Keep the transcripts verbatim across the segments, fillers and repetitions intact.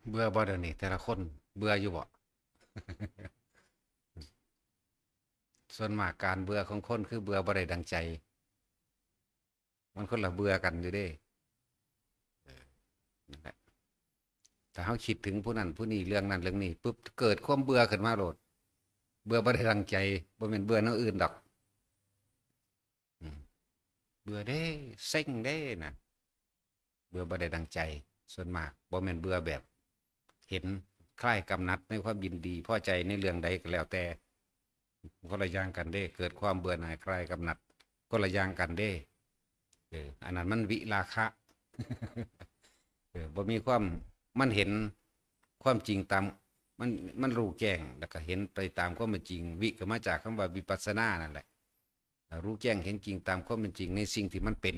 เบื่อบ่เดี๋ยวนี้แต่ละคน เบื่ออยู่บ่ ส่วนมากการเบื่อของคนคือเบื่อบ่ได้ดังใจ มันคนละเบื่อกันอยู่เด้ เออ นั่นแหละ ถ้าเฮาคิดถึงผู้นั้นผู้นี้เรื่องนั้นเรื่องนี้ปุ๊บ เกิดความเบื่อขึ้นมาโลด เบื่อบ่ได้ดังใจ บ่แม่นเบื่อแนวอื่นดอก อืม เบื่อเด้ เซ็งเด้นะ เบื่อบ่ได้ดังใจ ส่วนมากบ่แม่นเบื่อแบบ เห็นคลายกำหนัดในความยินดี พอใจในเรื่องใดก็แล้วแต่ คนละอย่างกันเด้ เกิดความเบื่อหน่ายคลายกำหนัด คนละอย่างกันเด้ เออ อันนั้นมันวิราคะ เออ บ่มีความ มันเห็นความจริงตาม มัน มันรู้แจ้ง แล้วก็เห็นไปตามความเป็นจริง วิก็มาจากคำว่าวิปัสสนานั่นแหละ รู้แจ้งเห็นจริงตามความเป็นจริงในสิ่งที่มันเป็น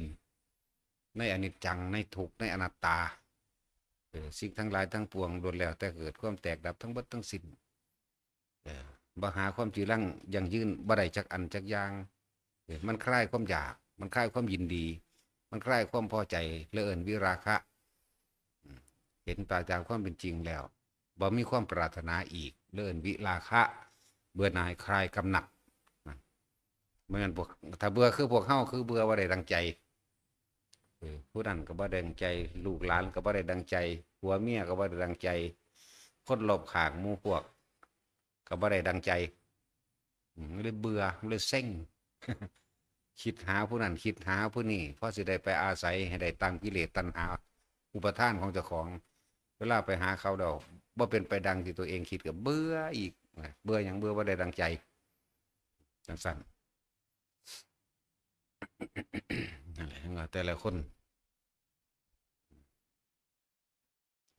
ในอนิจจัง ในทุกข์ ในอนัตตา เออ สิ่งทั้งหลายทั้งปวงล้วนแล้วแต่เกิดความแตกดับทั้งเบิดทั้งสิ้น เออ บ่หาความจีรังยั่งยืนบ่ได้จักอันจักอย่าง เออ มันคลายความอยาก มันคลายความยินดี มันคลายความพอใจ เลยเอิ้นวิราคะ อืม เห็นตายตามความเป็นจริงแล้ว บ่มีความปรารถนาอีก เลยเอิ้นวิราคะ เบื่อหน่ายคลายกำหนัดนะ บ่แม่นพวก ถ้าเบื่อคือพวกเฮาคือเบื่อบ่ได้ดังใจ เออ ผู้นั้นก็บ่ได้ดังใจ ลูกหลานก็บ่ได้ดังใจ ผัวเมียก็บ่ได้ดังใจ คนรอบข้างหมู่พวก ก็บ่ได้ดังใจ อืม มันเลยเบื่อ มันเลยเซ็ง คิดหาผู้นั้น คิดหาผู้นี้ พอสิได้ไปอาศัยให้ได้ตามกิเลสตัณหา อุปาทานของเจ้าของ เวลาไปหาเขาแล้ว บ่เป็นไปดังที่ตัวเองคิดก็เบื่ออีกนะ เบื่อหยัง เบื่อบ่ได้ดังใจ จังซั่น นั่นแหละ แต่ละคน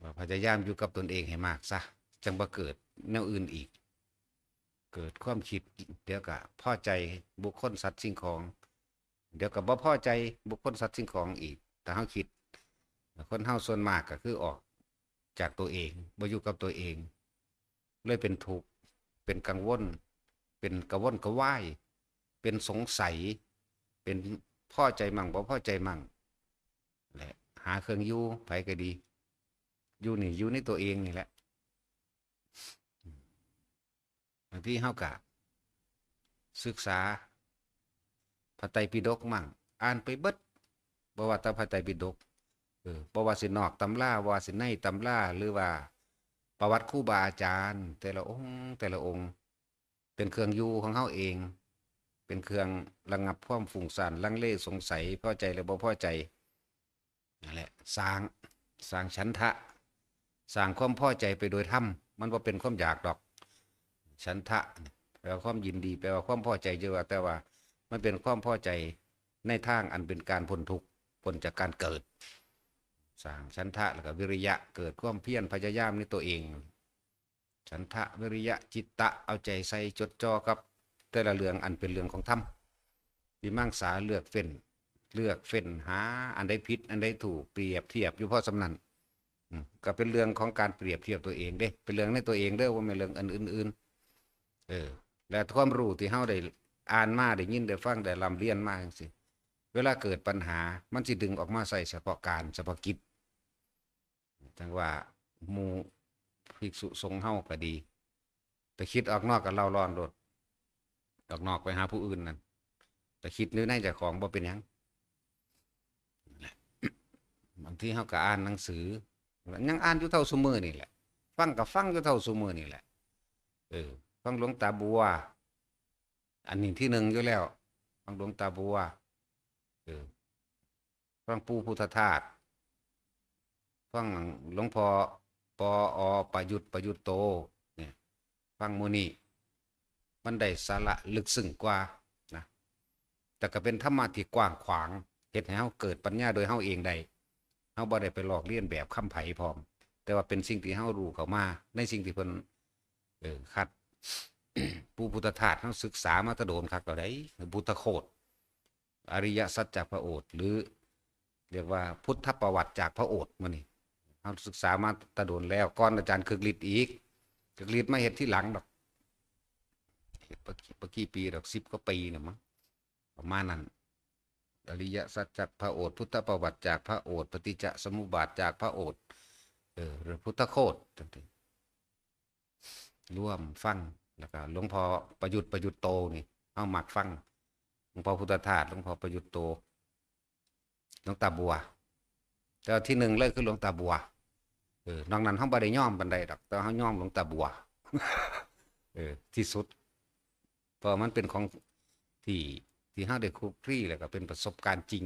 ว่าพยายามอยู่กับตนเองให้มากซะ จั่งบ่เกิดแนวอื่นอีก เกิดความคิด เดี๋ยวก็พอใจบุคคลสัตว์สิ่งของ เดี๋ยวก็บ่พอใจบุคคลสัตว์สิ่งของอีก ถ้าเฮาคิด คนเฮาส่วนมากก็คือออกจากตัวเอง บ่อยู่กับตัวเอง เลยเป็นทุกข์ เป็นกังวล เป็นกระวนกระวาย เป็นสงสัย เป็นพอใจมั่ง บ่พอใจมั่ง และหาเครื่องอยู่ ไผก็ดี อยู่นี่ อยู่ในตัวเองนี่แหละ บางทีเฮาก็ศึกษาพระไตรปิฎกมั่ง อ่านไปเบิด บ่ว่าแต่พระไตรปิฎก เออ บ่ว่าสินอกตำรา บ่ว่าสิในตำรา หรือว่าประวัติครูบาอาจารย์ แต่ละองค์ แต่ละองค์ เป็นเครื่องอยู่ของเฮาเอง เป็นเครื่องระงับความฟุ้งซ่าน ลังเลสงสัย พอใจหรือบ่พอใจ นั่นแหละ สร้าง สร้างฉันทะ สร้างความพอใจไปโดยธรรม มันบ่เป็นความอยากดอก ฉันทะ แปลว่าความยินดี แปลว่าความพอใจ อยู่ว่า แต่ว่ามันเป็นความพอใจในทางอันเป็นการพ้นทุกข์ พ้นจากการเกิด สร้างฉันทะ แล้วก็วิริยะ เกิดความเพียรพยายามในตัวเอง ฉันทะ วิริยะ จิตตะ เอาใจใส่จดจ่อกับแต่ละเรื่องอันเป็นเรื่องของธรรม วิมังสา เลือกเฟ้น เลือกเฟ้นหาอันใดผิด อันใดถูก เปรียบเทียบอยู่พอส่ำนั้น อืม ก็เป็นเรื่องของการเปรียบเทียบตัวเองเด้ เป็นเรื่องในตัวเองเด้อ บ่แม่นเรื่องอันอื่นๆ เออ และความรู้ที่เฮาได้อ่านมา ได้ยิน ได้ฟัง ได้ร่ำเรียนมาจั่งซี้ เวลาเกิดปัญหา มันสิดึงออกมาใส่เฉพาะการ เฉพาะกิจ จั่งว่าหมู่ภิกษุสงฆ์เฮาก็ดี แต่คิดออกนอกก็เล่าร้อนโลด ออกนอกไปหาผู้อื่นนั่น แต่คิดอยู่ในเจ้าของบ่เป็นหยัง บางทีเฮาก็อ่านหนังสือ ยังอ่านอยู่เท่าซุมื้อนี่แหละ ฟังก็ฟังอยู่เท่าซุมื้อนี่แหละ เออ ฟังหลวงตาบัว อันนี้ที่หนึ่งอยู่แล้ว ฟังหลวงตาบัว เออ ฟังปู่พุทธทาส ฟังหลวงพ่อ ปอ ประยุทธ์ ประยุทธ์โต เนี่ย ฟังหมู่นี้ มันได้สาระลึกซึ้งกว่านะ แต่ก็เป็นธรรมะที่กว้างขวาง เฮ็ดให้เฮาเกิดปัญญาโดยเฮาเองได้ เฮาบ่ได้ไปลอกเลียนแบบคำไผพร้อม แต่ว่าเป็นสิ่งที่เฮารู้เข้ามา ในสิ่งที่เพิ่น เออ คัด ปู่พุทธทาส เฮาศึกษามาแต่โดนคักแล้วได๋ พุทธโคตร อริยสัจจพระโอษฐ์ หรือเรียกว่าพุทธประวัติจากพระโอษฐ์มื้อนี้ เฮาศึกษามาแต่โดนแล้ว ก่อนอาจารย์คึกฤทธิ์อีก คึกฤทธิ์มาเฮ็ดทีหลังดอก เฮ็ดบ่กี่ บ่กี่ปีดอก สิบกว่าปีนี่มั้ง ประมาณนั้น อริยสัจจากพระโอษฐ์ พุทธประวัติจากพระโอษฐ์ ปฏิจจสมุปบาทจากพระโอษฐ์ เออ หรือพุทธโคตรจังซี้ ร่วมฟัง แล้วก็หลวงพ่อประยุทธ์ ประยุทธ์โตนี่ เฮามักฟัง หลวงพ่อพุทธทาส หลวงพ่อประยุทธ์โต หลวงตาบัว แต่ว่าที่หนึ่งเลยคือหลวงตาบัว เออ นอกนั้นเฮาบ่ได้ยอมปานใดดอก แต่ว่าเฮายอมหลวงตาบัว เออ ที่สุด เพราะมันเป็นของที่ ที่เฮาได้คลุกคลี แล้วก็เป็นประสบการณ์จริง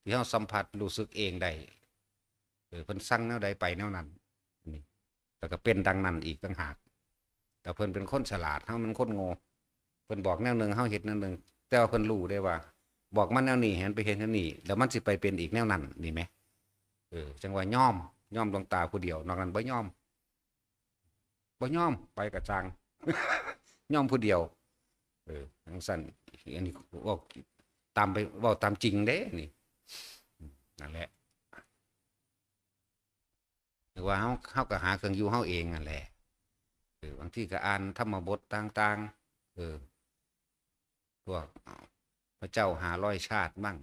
ที่เฮาสัมผัสรู้สึกเองได้ เออ เพิ่นสั่งแนวใดไปแนวนั้น นี่ แล้วก็เป็นดังนั้นอีกต่างหาก แต่เพิ่นเป็นคนฉลาด เฮามันคนโง่ เพิ่นบอกแนวหนึ่ง เฮาเฮ็ดแนวหนึ่ง แต่ว่าเพิ่นรู้ได้ว่า บอกมาแนวนี้ ให้มันไปเฮ็ดแนวนี้ แล้วมันสิไปเป็นอีกแนวนั้น นี่แหม เออ จั่งว่ายอม ยอมหลวงตาผู้เดียว นอกนั้นบ่ยอม บ่ยอม ไปกะซ่าง ยอมผู้เดียว เออ จั่งซั้น อันนี้เว้าตามไป เว้าตามจริงเด้นี่ นั่นแหละ หรือว่าเฮา เฮาก็หาเครื่องอยู่เฮาเองนั่นแหละ เออ บางทีก็อ่านธรรมบทต่างๆ เออ พวกพระเจ้าห้าร้อยชาติมั่ง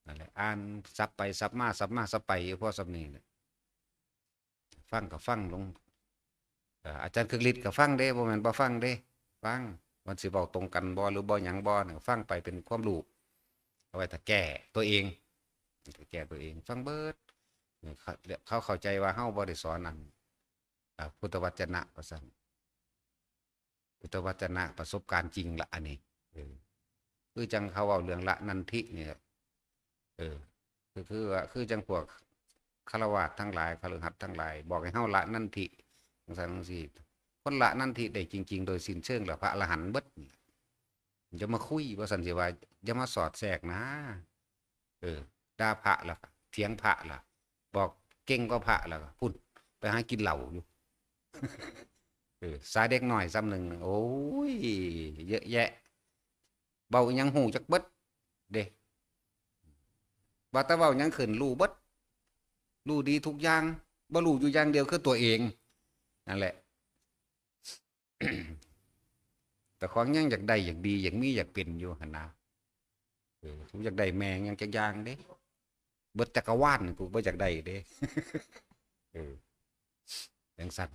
นั่นแหละ อ่านสับไปสับมา สับมาสับไปอยู่พอส่ำนี้แหละ ฟังก็ฟังหลวง เอ่อ อาจารย์คึกฤทธิ์ก็ฟังเด้ บ่แม่นบ่ฟังเด้ ฟัง มันสิเว้าตรงกันบ่ หรือบ่หยังบ่เนี่ย ฟังไปเป็นความรู้ เอาไว้ถ้าแก้ตัวเอง ถ้าแก้ตัวเอง ฟังเบิด เขา เขาเข้าใจว่าเฮาบ่ได้สอนอัน อ่า พุทธวจนะ ว่าซั่น พุทธวจนะประสบการณ์จริงละอันนี้ เออ คือจั่งเขาเว้าเรื่องละนันทิเนี่ย เออ คือ คือว่า คือจั่งพวกฆราวาสทั้งหลาย คฤหัสถ์ทั้งหลาย บอกให้เฮาละนันทิ จั่งซั้นจั่งซี้ คนละนันทิได้จริงๆ โดยสิ้นเชิงแล้ว พระอรหันต์เบิดนี่ อย่ามาคุย ว่าซั่นสิว่า อย่ามาสอดแทรกนะ เออ ด่าพระล่ะ เถียงพระล่ะ บอกเก่งกว่าพระล่ะ พุ้น ไปหากินเหล้าอยู่ เออ สาเด็กน้อยส่ำหนึ่ง โอ้ย เยอะแยะ เว้าอิหยังฮู้จักเบิดเด้ ว่าแต่เว้าหยังขึ้นรู้เบิด รู้ดีทุกอย่าง บ่รู้อยู่อย่างเดียวคือตัวเอง นั่นแหละ แต่ของยังอยากได้ อยากดี อยากมี อยากเป็นอยู่หั่นนะ เออ กูอยากได้แม่งยังจักอย่างเด้ เบิดจักรวาลนี่กูบ่อยากได้เด้ เออ จั่งซั้น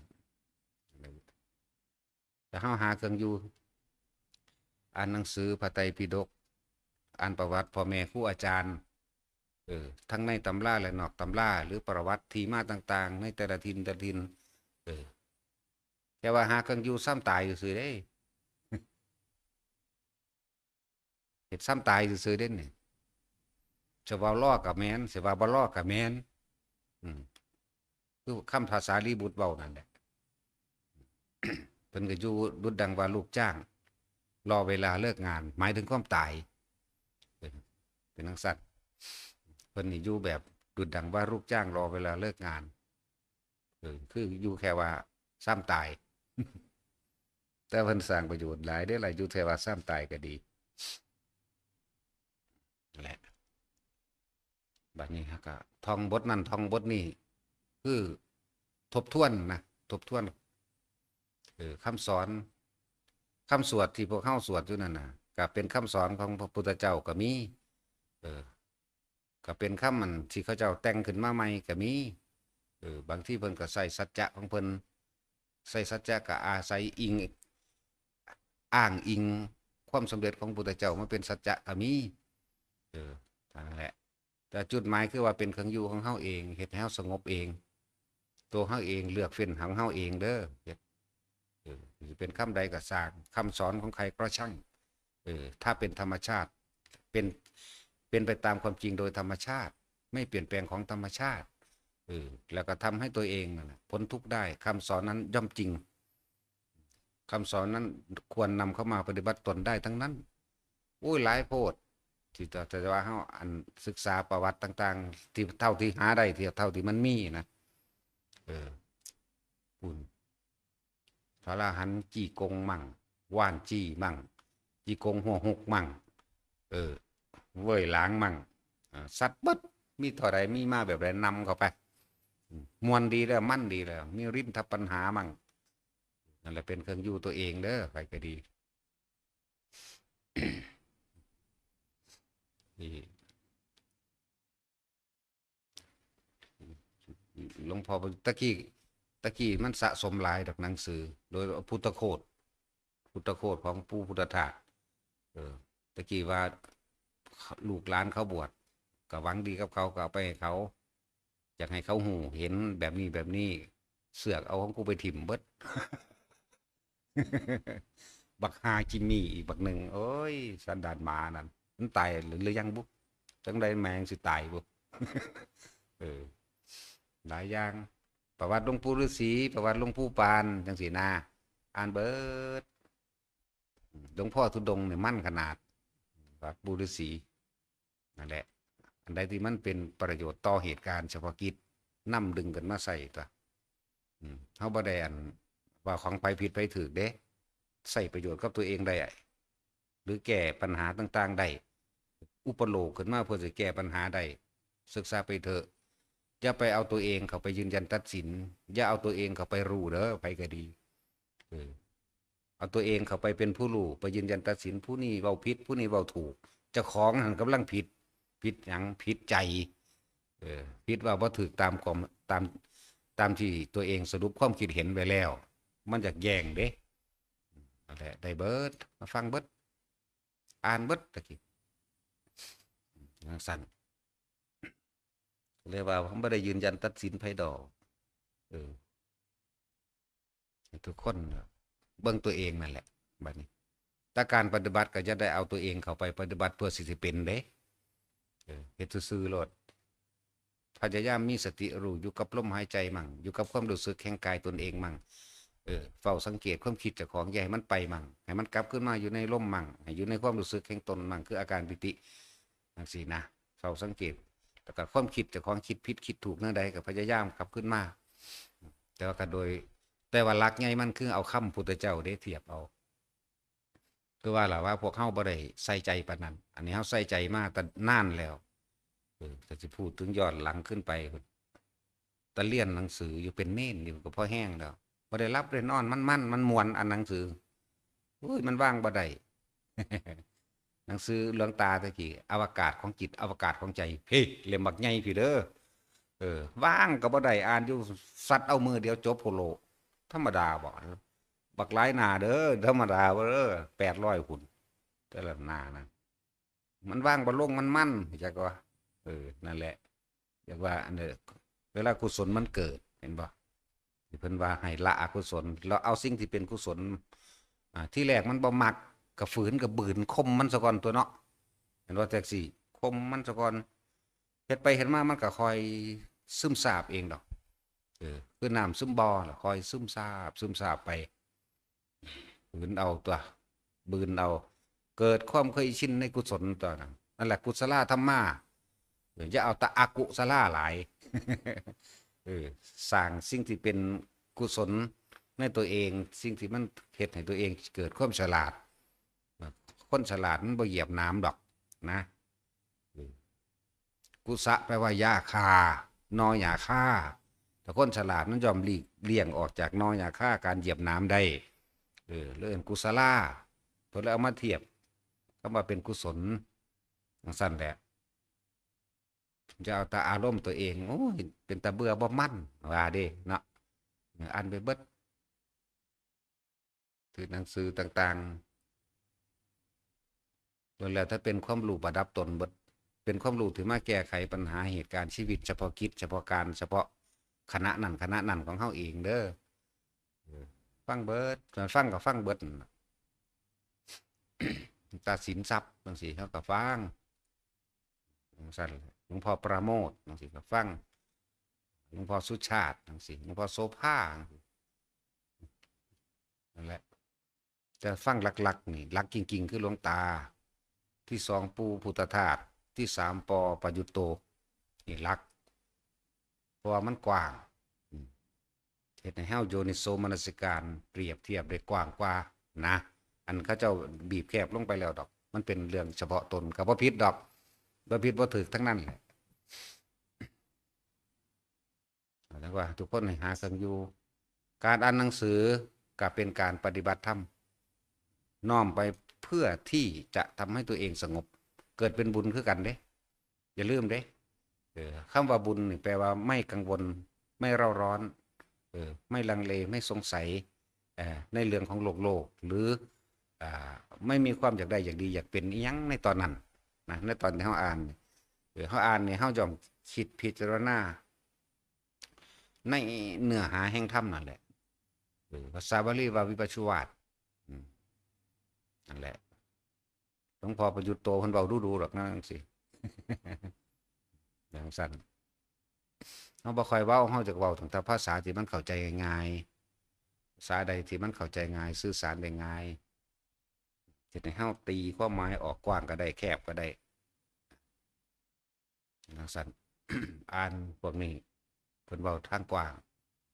แต่เฮาหาเครื่องอยู่ อ่านหนังสือพระไตรปิฎก อ่านประวัติพ่อแม่ครูอาจารย์ เออ ทั้งในตำราและนอกตำรา หรือประวัติที่มาต่างๆ ในแต่ละถิ่นแต่ละถิ่น เออ แต่ว่าหาเครื่องอยู่ซ้ำตายซื่อๆ เด้ เฮ็ดซ้ำตายซื่อๆ เด้นี่ สิว่าลอก็แม่น สิว่าบ่ลอก็แม่น อืม คือคำพระสารีบุตรเว้านั่นแหละ เพิ่นก็อยู่ดุจดังว่าลูกจ้าง รอเวลาเลิกงาน หมายถึงความตาย เป็น เป็นจั่งซั้น เพิ่นนี่อยู่แบบดุจดังว่าลูกจ้างรอเวลาเลิกงาน เออ คืออยู่แค่ว่าซ้ำตาย แต่เพิ่นสร้างประโยชน์หลายเด้อล่ะ อยู่แค่ว่าซ้ำตายก็ดี นั่นแหละ บัดนี้เฮาก็ท่องบทนั้นท่องบทนี้ คือทบทวนนะ ทบทวน เออ คำสอน คำสวดที่พวกเฮาสวดอยู่นั่นน่ะ ก็เป็นคำสอนของพระพุทธเจ้าก็มี เออ ก็เป็นคำมันที่เขาเจ้าแต่งขึ้นมาใหม่ก็มี เออ บางทีเพิ่นก็ใส่สัจจะของเพิ่น ใส่สัจจะก็อาศัยอิง อ้างอิงความสำเร็จของพระพุทธเจ้ามาเป็นสัจจะก็มี เออ เท่านั้นแหละ แต่จุดหมายคือว่าเป็นเครื่องอยู่ของเฮาเอง เฮ็ดให้เฮาสงบเอง ตัวเฮาเอง เลือกเฟ้นของเฮาเองเด้อ เฮ็ด เออ สิเป็นคำใดก็ซ่าง คำสอนของใครก็ช่าง เออ ถ้าเป็นธรรมชาติ เป็น เป็นไปตามความจริงโดยธรรมชาติ ไม่เปลี่ยนแปลงของธรรมชาติ เออ แล้วก็ทำให้ตัวเองนั่นแหละพ้นทุกข์ได้ คำสอนนั้นย่อมจริง คำสอนนั้นควรนำเข้ามาปฏิบัติตนได้ทั้งนั้น โอ้ย หลายโพด ที่จะ จะว่าเฮาอันศึกษาประวัติต่างๆ ที่เท่าที่หาได้ ที่เท่าที่มันมีนะ เออ ปุ้น พระอรหันต์จี้กงมั่ง ว่านจี้มั่ง จี้กงหัวหกมั่ง เออ เว่ยหลางมั่ง อ่า สัตว์เบิด มีเท่าใดมีมาแบบใดนำเข้าไป อืม ม่วนดีแล้ว มันดีแล้ว มีรินทปัญหามั่ง นั่นแหละเป็นเครื่องอยู่ตัวเองเด้อ ไปก็ดี นี่ หลวงพ่อตะกี้ ตะกี้มันสะสมหลายดอกหนังสือ โดยพุทธโคตร พุทธโคตรของปู่พุทธทาส เออ ตะกี้ว่าลูกหลานเขาบวช ก็หวังดีกับเขา ก็เอาไปให้เขา อยากให้เขาฮู้เห็นแบบนี้แบบนี้ เสือกเอาของกูไปถิ่มเบิด บักฮาจิมมี่อีกบักหนึ่ง โอ้ย สันดานหมานั่น มันตายหรือยังบุ จังใดแมงสิตายบุ เออ หลายอย่าง ประวัติหลวงปู่ฤาษี ประวัติหลวงปู่ปาน จังซี้นะ อ่านเบิด หลวงพ่อธุดงค์เนี่ยมั่นขนาด ประวัติปู่ฤาษี นั่นแหละ อันใดที่มันเป็นประโยชน์ต่อเหตุการณ์เฉพาะกิจ นำดึงกันมาใส่ตัว อืม เฮาบ่ได้อัน ว่าของไผผิดไผถูกเด้ ใส่ประโยชน์กับตัวเองได้ หรือแก้ปัญหาต่างๆได้ อุปโลกน์ขึ้นมาเพื่อสิแก้ปัญหาได้ ศึกษาไปเถอะ อย่าไปเอาตัวเองเข้าไปยืนยันตัดสิน อย่าเอาตัวเองเข้าไปรู้เด้อ ไผก็ดี เออ เอาตัวเองเข้าไปเป็นผู้รู้ ไปยืนยันตัดสิน ผู้นี้เว้าผิด ผู้นี้เว้าถูก เจ้าของหั่นกำลังผิด ผิดหยัง ผิดใจ เออ ผิดว่าบ่ถูกตามความ ตาม ตามที่ตัวเองสรุปความคิดเห็นไว้แล้ว มันอยากแย้งเด้ นั่นแหละ ได้เบิด มาฟังเบิด อ่านเบิดตะกี้ จังซั่น เรียกว่าบ่ได้ยืนยันตัดสินไผดอก เออ ให้ทุกคนเบิ่งตัวเองนั่นแหละ บัดนี้ แต่การปฏิบัติก็จะได้เอาตัวเองเข้าไปปฏิบัติเพื่อสิสิเป็นเด้ เออ เฮ็ดซื่อๆโลด พยายามมีสติรู้อยู่กับลมหายใจมั่ง อยู่กับความรู้สึกแห่งกายตนเองมั่ง เออ เฝ้าสังเกตความคิดเจ้าของ อย่าให้มันไปมั่ง ให้มันกลับคืนมาอยู่ในลมมั่ง ให้อยู่ในความรู้สึกแห่งตนมั่ง คืออาการปีติ จังซี้นะ เฝ้าสังเกต แล้วก็ความคิดเจ้าของคิดผิดคิดถูกแนวใดก็พยายามกลับคืนมา แต่ว่าก็โดย แต่ว่าหลักใหญ่มันคือเอาคำพุทธเจ้าเด้เทียบเอา คือว่าล่ะว่าพวกเฮาบ่ได้ใส่ใจปานนั้น อันนี้เฮาใส่ใจมาแต่นานแล้ว เออ แต่สิพูดถึงย้อนหลังขึ้นไปพุ้น แต่เรียนหนังสืออยู่เป็นเณรอยู่ก็พอแฮงแล้ว บ่ได้หลับได้นอน มันมัน มันม่วนอ่านหนังสือ อุ้ย มันว่างบ่ได้ หนังสือหลวงตาตะกี้ อวกาศของจิต อวกาศของใจ เฮ้ย เล่มบักใหญ่พี้เด้อ เออ ว่างก็บ่ได้ อ่านอยู่ ซัดเอามือเดียวจบโพโล ธรรมดาบ่ บักหลายหน้าเด้อ ธรรมดาบ่เด้อ แปดร้อยพุ้น แต่ละหน้านะ มันว่างบ่ลง มันมัน จักว่า เออ นั่นแหละ อยากว่าอันเด้อ เวลากุศลมันเกิด เห็นบ่ ที่เพิ่นว่าให้ละอกุศล แล้วเอาสิ่งที่เป็นกุศล อ่า ที่แรกมันบ่มัก ก็ฝืน ก็บืน ข่มมันซะก่อนตั๊วเนาะ เห็นบ่ จั่งซี้ ข่มมันซะก่อน เฮ็ดไปเฮ็ดมามันก็ค่อยซึมซาบเองดอก เออ คือน้ำซึมบ่อล่ะ ค่อยซึมซาบ ซึมซาบไป บืนเอาตั๊ว บืนเอา เกิดความเคยชินในกุศลตั๊วนั้น นั่นแหละกุศลาธัมมา เออ อย่าเอาแต่อกุศลาหลาย เออ สร้างสิ่งที่เป็นกุศลในตัวเอง สิ่งที่มันเฮ็ดให้ตัวเองเกิดความฉลาด คนฉลาดมันบ่เหยียบหนามดอกนะ เออ กุสะแปลว่าหญ้าคา หน่อหญ้าคา ถ้าคนฉลาดมันย่อมหลีกเลี่ยงออกจากหน่อหญ้าคา การเหยียบหนามได้ เออ เลยเอิ้นกุศลา เพิ่นเลยเอามาเทียบคำว่าเป็นกุศล จั่งซั้นแหละ จะเอาแต่อารมณ์ตัวเอง โอ้ย เป็นตาเบื่อบ่มัน ว่าเด้เนาะ เออ อ่านไปเบิด ถือหนังสือต่างๆ ล้วนแล้วแต่เป็นความรู้ประดับตนเบิด เป็นความรู้ที่มาแก้ไขปัญหาเหตุการณ์ชีวิตเฉพาะกิจ เฉพาะการ เฉพาะขณะนั้น ขณะนั้นของเฮาเองเด้อ เออ ฟังเบิด ฟังก็ฟังเบิดนั่นล่ะ ตาสินทรัพย์จั่งซี้ เฮาก็ฟัง จั่งซั้น หลวงพ่อปราโมทย์จั่งซี้ก็ฟัง หลวงพ่อสุชาติจั่งซี้ หลวงพ่อโสภาจั่งซี้ นั่นแหละ แต่ฟังหลักๆ นี่ หลักจริงๆ คือหลวงตา ที่สองปู่พุทธทาส ที่สาม ปอ ประยุตโต นี่หลัก เพราะว่ามันกว้าง อืม เฮ็ดให้เฮาโยนิโสมนสิการ เปรียบเทียบได้กว้างกว่านะ อันเขาเจ้าบีบแคบลงไปแล้วดอก มันเป็นเรื่องเฉพาะตน ก็บ่ผิดดอก บ่ผิดบ่ถูกทั้งนั้นแหละ แล้วว่าทุกคนให้หาเครื่องอยู่ การอ่านหนังสือก็เป็นการปฏิบัติธรรม น้อมไปเพื่อที่จะทำให้ตัวเองสงบ เกิดเป็นบุญคือกันเด้ อย่าลืมเด้ เออ คำว่าบุญนี่แปลว่าไม่กังวล ไม่เร่าร้อน เออ ไม่ลังเล ไม่สงสัย เอ่อ ในเรื่องของโลกโลก หรือ อ่า ไม่มีความอยากได้อยากดีอยากเป็นอิหยังในตอนนั้นนะ ในตอนที่เฮาอ่าน เออ เฮาอ่านนี่ เฮาย่อมคิดพิจารณา ในเนื้อหาแห่งธรรมนั่นแหละ เออ ภาษาบาลีว่าวิปัสสุวาท อืม นั่นแหละ หลวงพ่อประยุตโตเพิ่นเว้าดูๆดอกนะจังซี่ จังซั่น เฮาบ่ค่อยเว้า เฮาจะเว้าตั้งแต่ภาษาที่มันเข้าใจง่ายๆ ภาษาใดที่มันเข้าใจง่าย สื่อสารได้ง่าย เฮ็ดให้เฮาตีความหมายออกกว้างก็ได้ แคบก็ได้ จังซั่น อ่านพวกนี้ เพิ่นเว้าทางกว้าง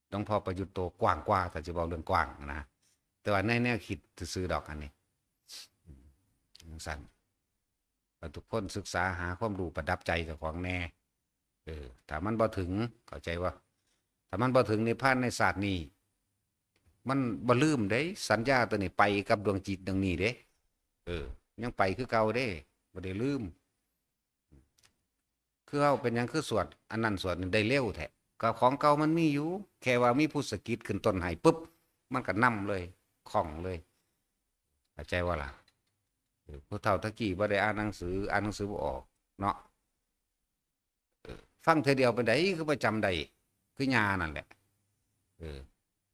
หลวงพ่อประยุตโตกว้างกว่า ถ้าสิเว้าเรื่องกว้างนะ แต่ว่าในแนวคิดซื่อๆดอกอันนี้ จังซั่น ให้ทุกคนศึกษาหาความรู้ประดับใจเจ้าของแน่ เออ ถ้ามันบ่ถึง เข้าใจบ่ ถ้ามันบ่ถึงนิพพานในชาตินี้ มันบ่ลืมเด้ สัญญาตัวนี้ไปกับดวงจิตดวงนี้เด้ เออ ยังไปคือเก่าเด้ บ่ได้ลืม คือเฮาเป็นหยังคือสวดอันนั้นสวดนี่ได้เร็วแท้ ก็ของเก่ามันมีอยู่ แค่ว่ามีผู้สะกิดขึ้นต้นให้ปุ๊บ มันก็นำเลย คล่องเลย เข้าใจบ่ล่ะ เออ ผู้เฒ่าตะกี้บ่ได้อ่านหนังสือ อ่านหนังสือบ่ออกเนาะ เออ ฟังเทื่อเดียวปานใดคือบ่จำได้ คือย่านั่นแหละ เออ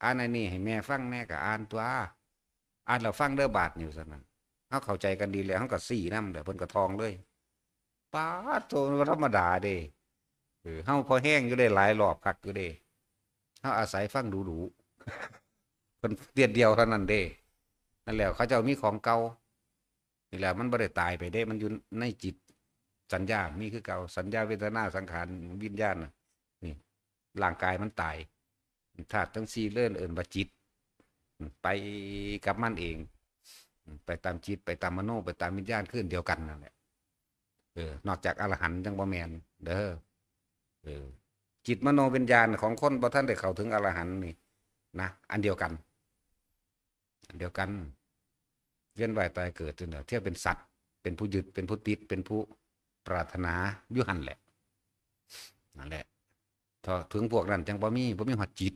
อ่านอันนี้ให้แม่ฟังแน่ก็อ่านตั๊ว อ่านแล้วฟังเด้อบาดนี่ ว่าซั่นน่ะ เฮาเข้าใจกันดีแล้ว เฮาก็ซี้นำ แล้วเพิ่นก็ท่องเลย ป๊าดโธ่ บ่ธรรมดาเด้ เออ เฮาพอแฮงอยู่เด้ หลายรอบคักอยู่เด้ เฮาอาศัยฟังดูๆ เพิ่นเทื่อเดียวเท่านั้นเด้ นั่นแหละ เขาเจ้ามีของเก่า นี่แหละ มันบ่ได้ตายไปเด้ มันอยู่ในจิต สัญญามีคือเก่า สัญญา เวทนา สังขาร วิญญาณน่ะ นี่ ร่างกายมันตาย ธาตุทั้งสี่เลยเอิ้นว่าจิต อืม ไปกับมันเอง อืม ไปตามจิต ไปตามมโน ไปตามวิญญาณ คืออันเดียวกันนั่นแหละ เออ นอกจากอรหันต์จั่งบ่แม่นเด้อ เออ จิตมโนวิญญาณของคนบ่ทันได้เข้าถึงอรหันต์นี่นะ อันเดียวกัน อันเดียวกัน เวียนว่ายตายเกิดจั่งใด๋ เที่ยวเป็นสัตว์ เป็นผู้ยึด เป็นผู้ติด เป็นผู้ปรารถนา อยู่หั่นแหละ นั่นแหละ ถ้าถึงพวกนั้นจั่งบ่มี บ่มีฮอดจิต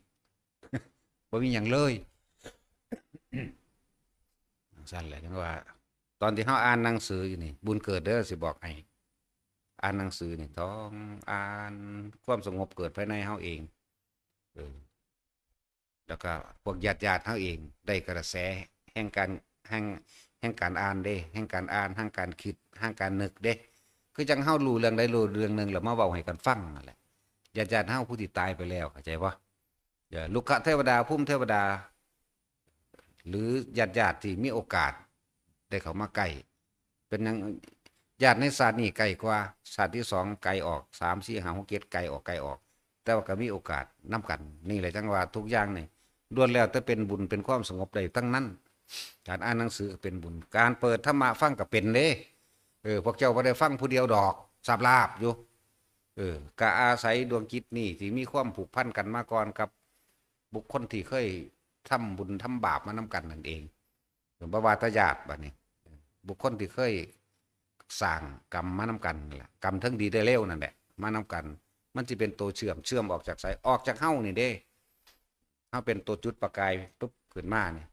บ่มีหยังเลย จั่งซั่นแหละ จั่งว่า ตอนที่เฮาอ่านหนังสืออยู่นี่ บุญเกิดเด้อ สิบอกให้ อ่านหนังสือนี่ ต้องอ่าน ความสงบเกิดภายในเฮาเอง เออ แล้วก็พวกญาติๆเฮาเอง ได้กระแสแห่งการ แห่ง แห่งการอ่านเด้ แห่งการอ่าน แห่งการคิด แห่งการนึกเด้ คือจั่งเฮารู้เรื่องใดรู้เรื่องหนึ่งแล้วมาเว้าให้กันฟังนั่นแหละ ญาติๆเฮาผู้ที่ตายไปแล้ว เข้าใจบ่ เอ่อ รุกขเทวดา ภูมิเทวดา หรือญาติๆที่มีโอกาสได้เข้ามาใกล้ เป็นหยัง ญาติในชาตินี้ใกล้กว่า ชาติที่สองไกลออก สาม สี่ ห้า หก เจ็ด ไกลออก ไกลออก แต่ว่าก็มีโอกาสนำกัน นี่แหละจั่งว่าทุกอย่างนี่ ล้วนแล้วแต่เป็นบุญเป็นความสงบได้ทั้งนั้น การอ่านหนังสือก็เป็นบุญ การเปิดธรรมะฟังก็เป็นเด้ เออ พวกเจ้าบ่ได้ฟังผู้เดียวดอก สาบลาบอยู่ เออ ก็อาศัยดวงจิตนี่ที่มีความผูกพันกันมาก่อนกับบุคคลที่เคยทำบุญทำบาปมานำกันนั่นเอง บ่ว่าแต่ญาติบัดนี้ บุคคลที่เคยสร้างกรรมมานำกันนั่นแหละ กรรมทั้งดีได้เร็วนั่นแหละ มานำกัน มันสิเป็นตัวเชื่อม เชื่อมออกจากไส ออกจากเฮานี่เด้ เฮาเป็นตัวจุดประกายปุ๊บขึ้นมานี่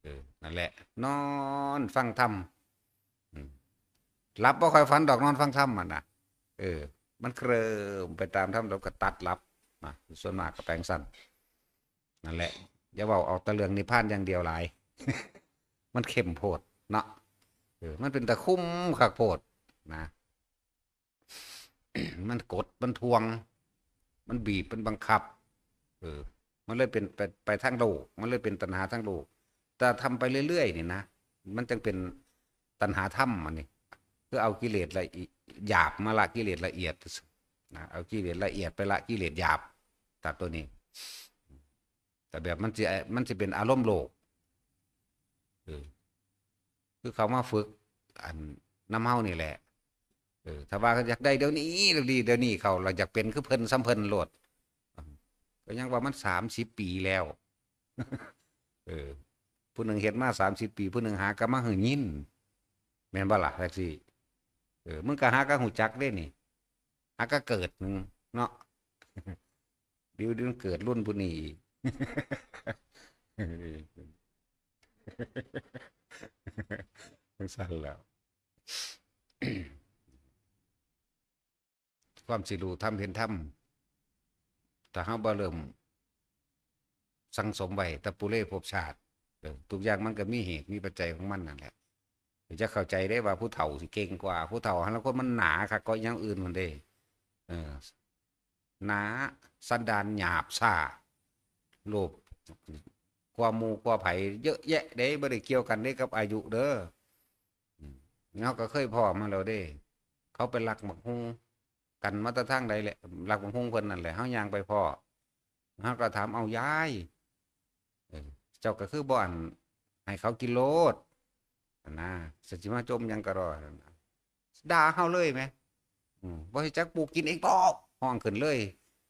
เออ นั่นแหละ นอนฟังธรรม อืม หลับบ่ค่อยฝันดอก นอนฟังธรรมหั่นน่ะ เออ มันเคลิ้มไปตามธรรม แล้วก็ตัดหลับนะ ส่วนมากก็แปลงสั้น นั่นแหละ อย่าเว้าเอาแต่เรื่องนิพพานอย่างเดียวหลาย มันเข้มโพดเนาะ เออ มันเป็นตาคุ้มคักโพดนะ มันกด มันทวง มันบีบ มันบังคับ เออ มันเลยเป็นไป ไปทางโลก มันเลยเป็นตัณหาทางโลก แต่ทำไปเรื่อยๆนี่นะ มันจั่งเป็นตัณหาธรรมอันนี้ คือเอากิเลสละอิ หยาบมาละกิเลสละเอียดนะ เอากิเลสละเอียดไปละกิเลสหยาบ ตัดตัวนี้ แต่แบบมันสิ มันสิเป็นอารมณ์โลก เออ คือเขามาฝึก อันนำเฮานี่แหละ เออ ถ้าว่าอยากได้เดี๋ยวนี้ เดี๋ยวนี้ เดี๋ยวนี้ เขา เราอยากเป็นคือเพิ่น ส่ำเพิ่นโลด ก็ยังว่ามันสามสิบปีแล้ว เออ ผู้หนึ่งเฮ็ดมาสามสิบปี ผู้หนึ่งหากะมาหื้อยิน แม่นบ่ล่ะ จั่งซี้ เออ มึงก็หากะฮู้จักเด้นี่ หากะเกิดหนึ่งเนาะ เดี๋ยวเดี๋ยวเกิดรุ่นผู้นี้อีก จังซั่นแหล้ว ความสิรู้ธรรมเห็นธรรม ถ้าเฮาบ่เริ่มสั่งสมไว้ แต่ปุเรภพชาติ เออ ทุกอย่างมันก็มีเหตุมีปัจจัยของมันนั่นแหละ จะเข้าใจได้ว่าผู้เฒ่าสิเก่งกว่า ผู้เฒ่าหาลางคนมันหนาคักก็อย่างอื่นมันเด้ เออ หนา สันดานหยาบช้า โลภกว่าหมู่กว่าไผ เยอะแยะเด้ บ่ได้เกี่ยวกันเด้กับอายุเด้อ อืม เฮาก็เคยพ้อมาแล้วเด้ เขาไปลักบักฮุ่งกันมาแต่ทางใดแหละ ลักบักฮุ่งเพิ่นนั่นแหละ เฮาย่างไปพ้อ เฮาก็ถาม "เอายาย เออ เจ้าก็คือบ่อันให้เขากินโลด หั่นนะ สิมาจ่มหยังก็รอ" ด่าเฮาเลยแหม อืม "บ่ฮู้จักปลูกกินเองบ่" ฮ้องขึ้นเลย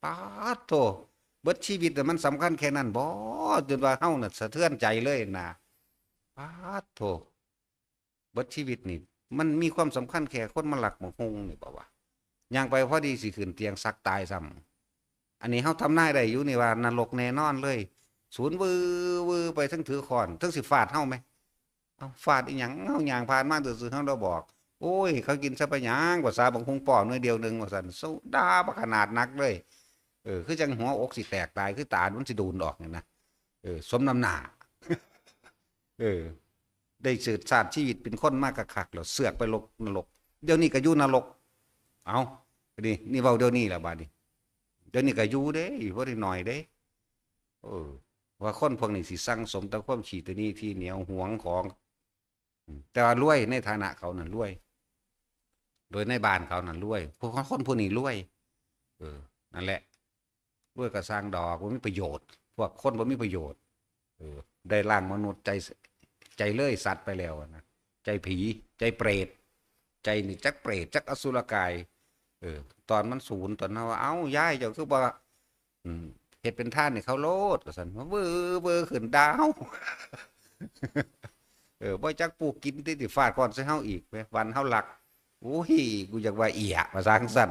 ป๊าดโธ่ เบิดชีวิตน่ะมันสำคัญแค่นั้นบ่ จนว่าเฮาน่ะสะเทือนใจเลยนะ ป๊าดโธ่ เบิดชีวิตนี่ มันมีความสำคัญแค่คนมาลักบักฮุ่งนี่บ่วะ ย่างไปพอดีสิขึ้นเตียงสักตายซ้ำ อันนี้เฮาทำนายได้อยู่นี่ว่านรกแน่นอนเลย สูนวือวือไปทั้งถือค้อน ทั้งสิฟาดเฮาไหม เอาฟาดอีหยัง เฮาย่างผ่านมาซื่อๆ เฮาบ่บอก "โอ้ย เขากินซะไปหยัง ภาษาบักฮุ่งป้อหน่วยเดียวหนึ่ง" ว่าซั่น สู้ด่าบักขนาดหนักเลย เออ คือจังหัวอกสิแตกตาย คือตามันสิดูนออกนี่นะ เออ สมน้ำหน้า เออ ได้สืบชาติชีวิตเป็นคนมากคักๆ แล้วเสือกไปลกนรก เดี๋ยวนี้ก็อยู่นรก เอา นี่ นี่เว้าเดี๋ยวนี้ล่ะบาดนี้ เดี๋ยวนี้ก็อยู่เด้ บ่ได้น้อยเด้ เออ ว่าคนพวกนี้สิสั่งสมแต่ความขี้ตะหนี่ที่เหนียวหวงของ อืม แต่ว่ารวยในฐานะเขานั่นรวย โดยในบ้านเขานั่นรวย พวกคนพวกนี้รวย เออ นั่นแหละ รวยก็สร้างดอก บ่มีประโยชน์ พวกคนบ่มีประโยชน์ เออ ได้ร่างมนุษย์ใจ ใจเลื่อยสัตว์ไปแล้วอะนะ ใจผี ใจเปรต ใจนี่จักเปรต จักอสุรกาย เออ ตอนมันสูน ตอนนั้นว่า "เอ้า ยาย เจ้าคือบ่ อืม เฮ็ดเป็นทานให้เขาโลด" ว่าซั่น เว้อเว้อขึ้นด่าเฮา เออ บ่จักปลูกกินติ สิฟาดค้อนใส่เฮาอีกแหม วันเฮาลัก โอ้ย กูอยากว่าเอี้ย ว่าซั่น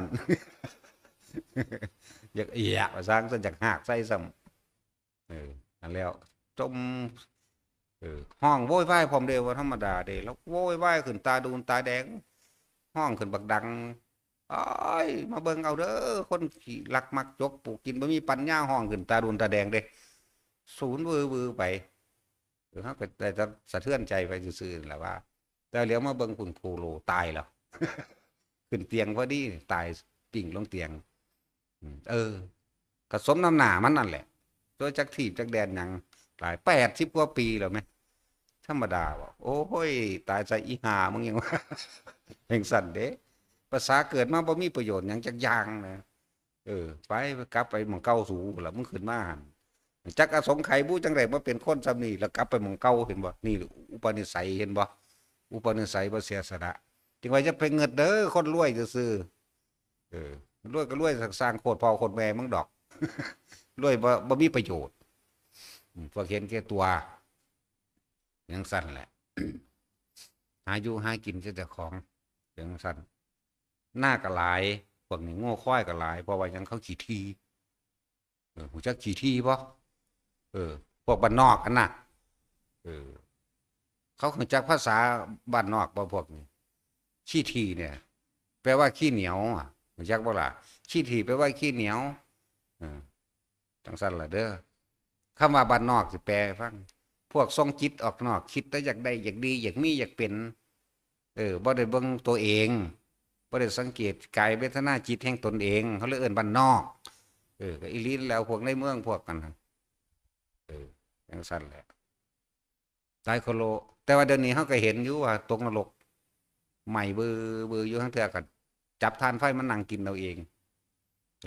อยากเอี้ย ว่าซั่น อยากหากใส่ซ้ำ เออ นั่นแล้ว จ่ม เออ ฮ้องโวยวายพร้อมเด้ บ่ธรรมดาเด้ แล้วโวยวายขึ้นตาดูนตาแดง ฮ้องขึ้นบักดัง "โอ้ย มาเบิ่งเอาเด้อ คนขี้ลักมักจกปลูกกิน บ่มีปัญญา" ฮ้องขึ้นตาดูนตาแดงเด้ สูนวือวือไป เออ เฮาก็ได้แต่สะเทือนใจไปซื่อๆ นั่นแหละว่า แต่เหลียวมาเบิ่ง พุ้น โคโลตายแล้ว ขึ้นเตียงพอดี ตายปิ้งลงเตียง อืม เออ ก็สมน้ำหน้ามันนั่นแหละ ตัวจักถีบจักแดนหยัง หลาย แปดสิบกว่าปีแล้วแหม ธรรมดาบ่ โอ้ย ตายซะอีห่ามึง ยังว่า จังซั่นเด้ ภาษาเกิดมาบ่มีประโยชน์หยังจักอย่างนะ เออ ไป กลับไปหม่องเก่าสูล่ะ มึงขึ้นมาหั่น จักอสงไขยบุจั่งใดมาเป็นคนส่ำนี้ แล้วกลับไปหม่องเก่า เห็นบ่ นี่อุปนิสัย เห็นบ่ อุปนิสัยบ่เสียสละ จึงว่าอย่าไปเงิดเด้อ คนรวยซื่อๆ เออ รวยก็รวยสร้างโคตรพ่อโคตรแม่มึงดอก รวยบ่ บ่มีประโยชน์ อืม พวกเห็นแก่ตัว จังซั่นแหละ หาอยู่หากินใส่เจ้าของ จังซั่น นาก็หลาย พวกนี้งัวควายก็หลาย เพราะว่าหยัง เขาขี้ถี่ เออ ฮู้จักขี้ถี่บ่ เออ พวกบ้านนอกหั่นน่ะ เออ เขาฮู้จักภาษาบ้านนอกบ่พวกนี้ ขี้ถี่เนี่ย แปลว่าขี้เหนียวอะ ฮู้จักบ่ล่ะ ขี้ถี่แปลว่าขี้เหนียว เออ จังซั่นล่ะเด้อ คำว่าบ้านนอกสิแปลให้ฟัง พวกส่งจิตออกนอก คิดแต่อยากได้ อยากดี อยากมี อยากเป็น เออ บ่ได้เบิ่งตัวเอง บ่ได้สังเกตกายเวทนาจิตแห่งตนเอง เขาเลยเอิ้นบ้านนอก เออ ก็อีหลีแล้ว พวกในเมืองพวกนั้นน่ะ เออ จังซั่นแหละ ตายโคโล แต่ว่าเดี๋ยวนี้เฮาก็เห็นอยู่ว่าตกนรก ไหม้เบอเบออยู่ ลางเทื่อก็จับถ่านไฟมานั่งกินเอาเอง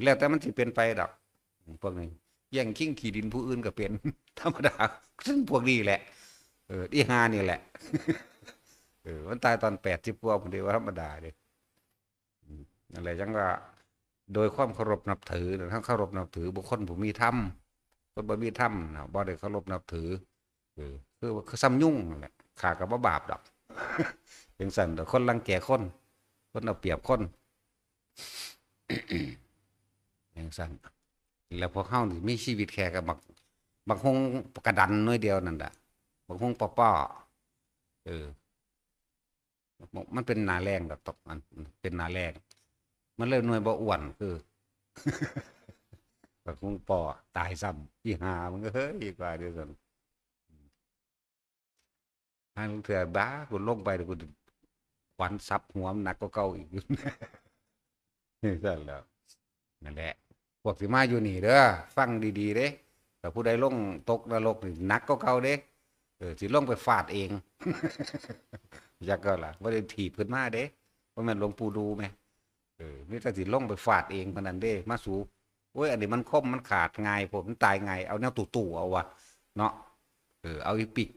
แล้วแต่มันสิเป็นไปดอก พวกนี้แย่งชิงขี้ดินผู้อื่นก็เป็น ธรรมดา ซึ่งพวกนี้แหละ เออ อีห่านี่แหละ เออ มันตายตอนแปดสิบกว่าพุ้นเด้ ว่าธรรมดาเด้ อืม นั่นแหละ จังว่า โดยความเคารพนับถือนะ ถ้าเคารพนับถือบุคคลผู้มีธรรม คนบ่มีธรรมนะ บ่ได้เคารพนับถือ เออ คือ คือส่ำยุงนั่นแหละ ฆ่าก็บ่บาปดอก จังซั่น แต่คนรังแกคน คนเอาเปรียบคน จังซั่น แล้วพวกเฮานี่มีชีวิตแค่กับบัก บักฮุ่งกระดันหน่วยเดียวนั่นแหละ บักฮุ่งป้อๆ เออ มันเป็นหน้าแล้งดอก ตกมันเป็นหน้าแล้ง มันเลยหน่วยบ่อ้วน คือ บักฮุ่งป้อ ตายซ้ำ อีห่ามึงเอ้ย อีกว่าเดียวกัน ทางเถื่อบ้า กูลงไป กูขวัญสับหัวมันหนักกว่าเก่าอีก นี่สั่นแล้ว นั่นแหละ พวกที่มาอยู่นี่เด้อ ฟังดีๆ เด้ ถ้าผู้ใดลงตกนรกนี่หนักกว่าเก่าเด้ เออ สิลงไปฟาดเอง จักก็ล่ะ บ่ได้ถีบขึ้นมาเด้ บ่แม่นหลวงปู่ดูแหม เออ มีแต่สิลงไปฟาดเองเท่านั้นเด้ มาสู โอ้ย อันนี้มันคม มันขาดง่ายโพด มันตายง่าย เอาแนวตู้ๆ เอาวะ เนาะ เออ เอาอีปิก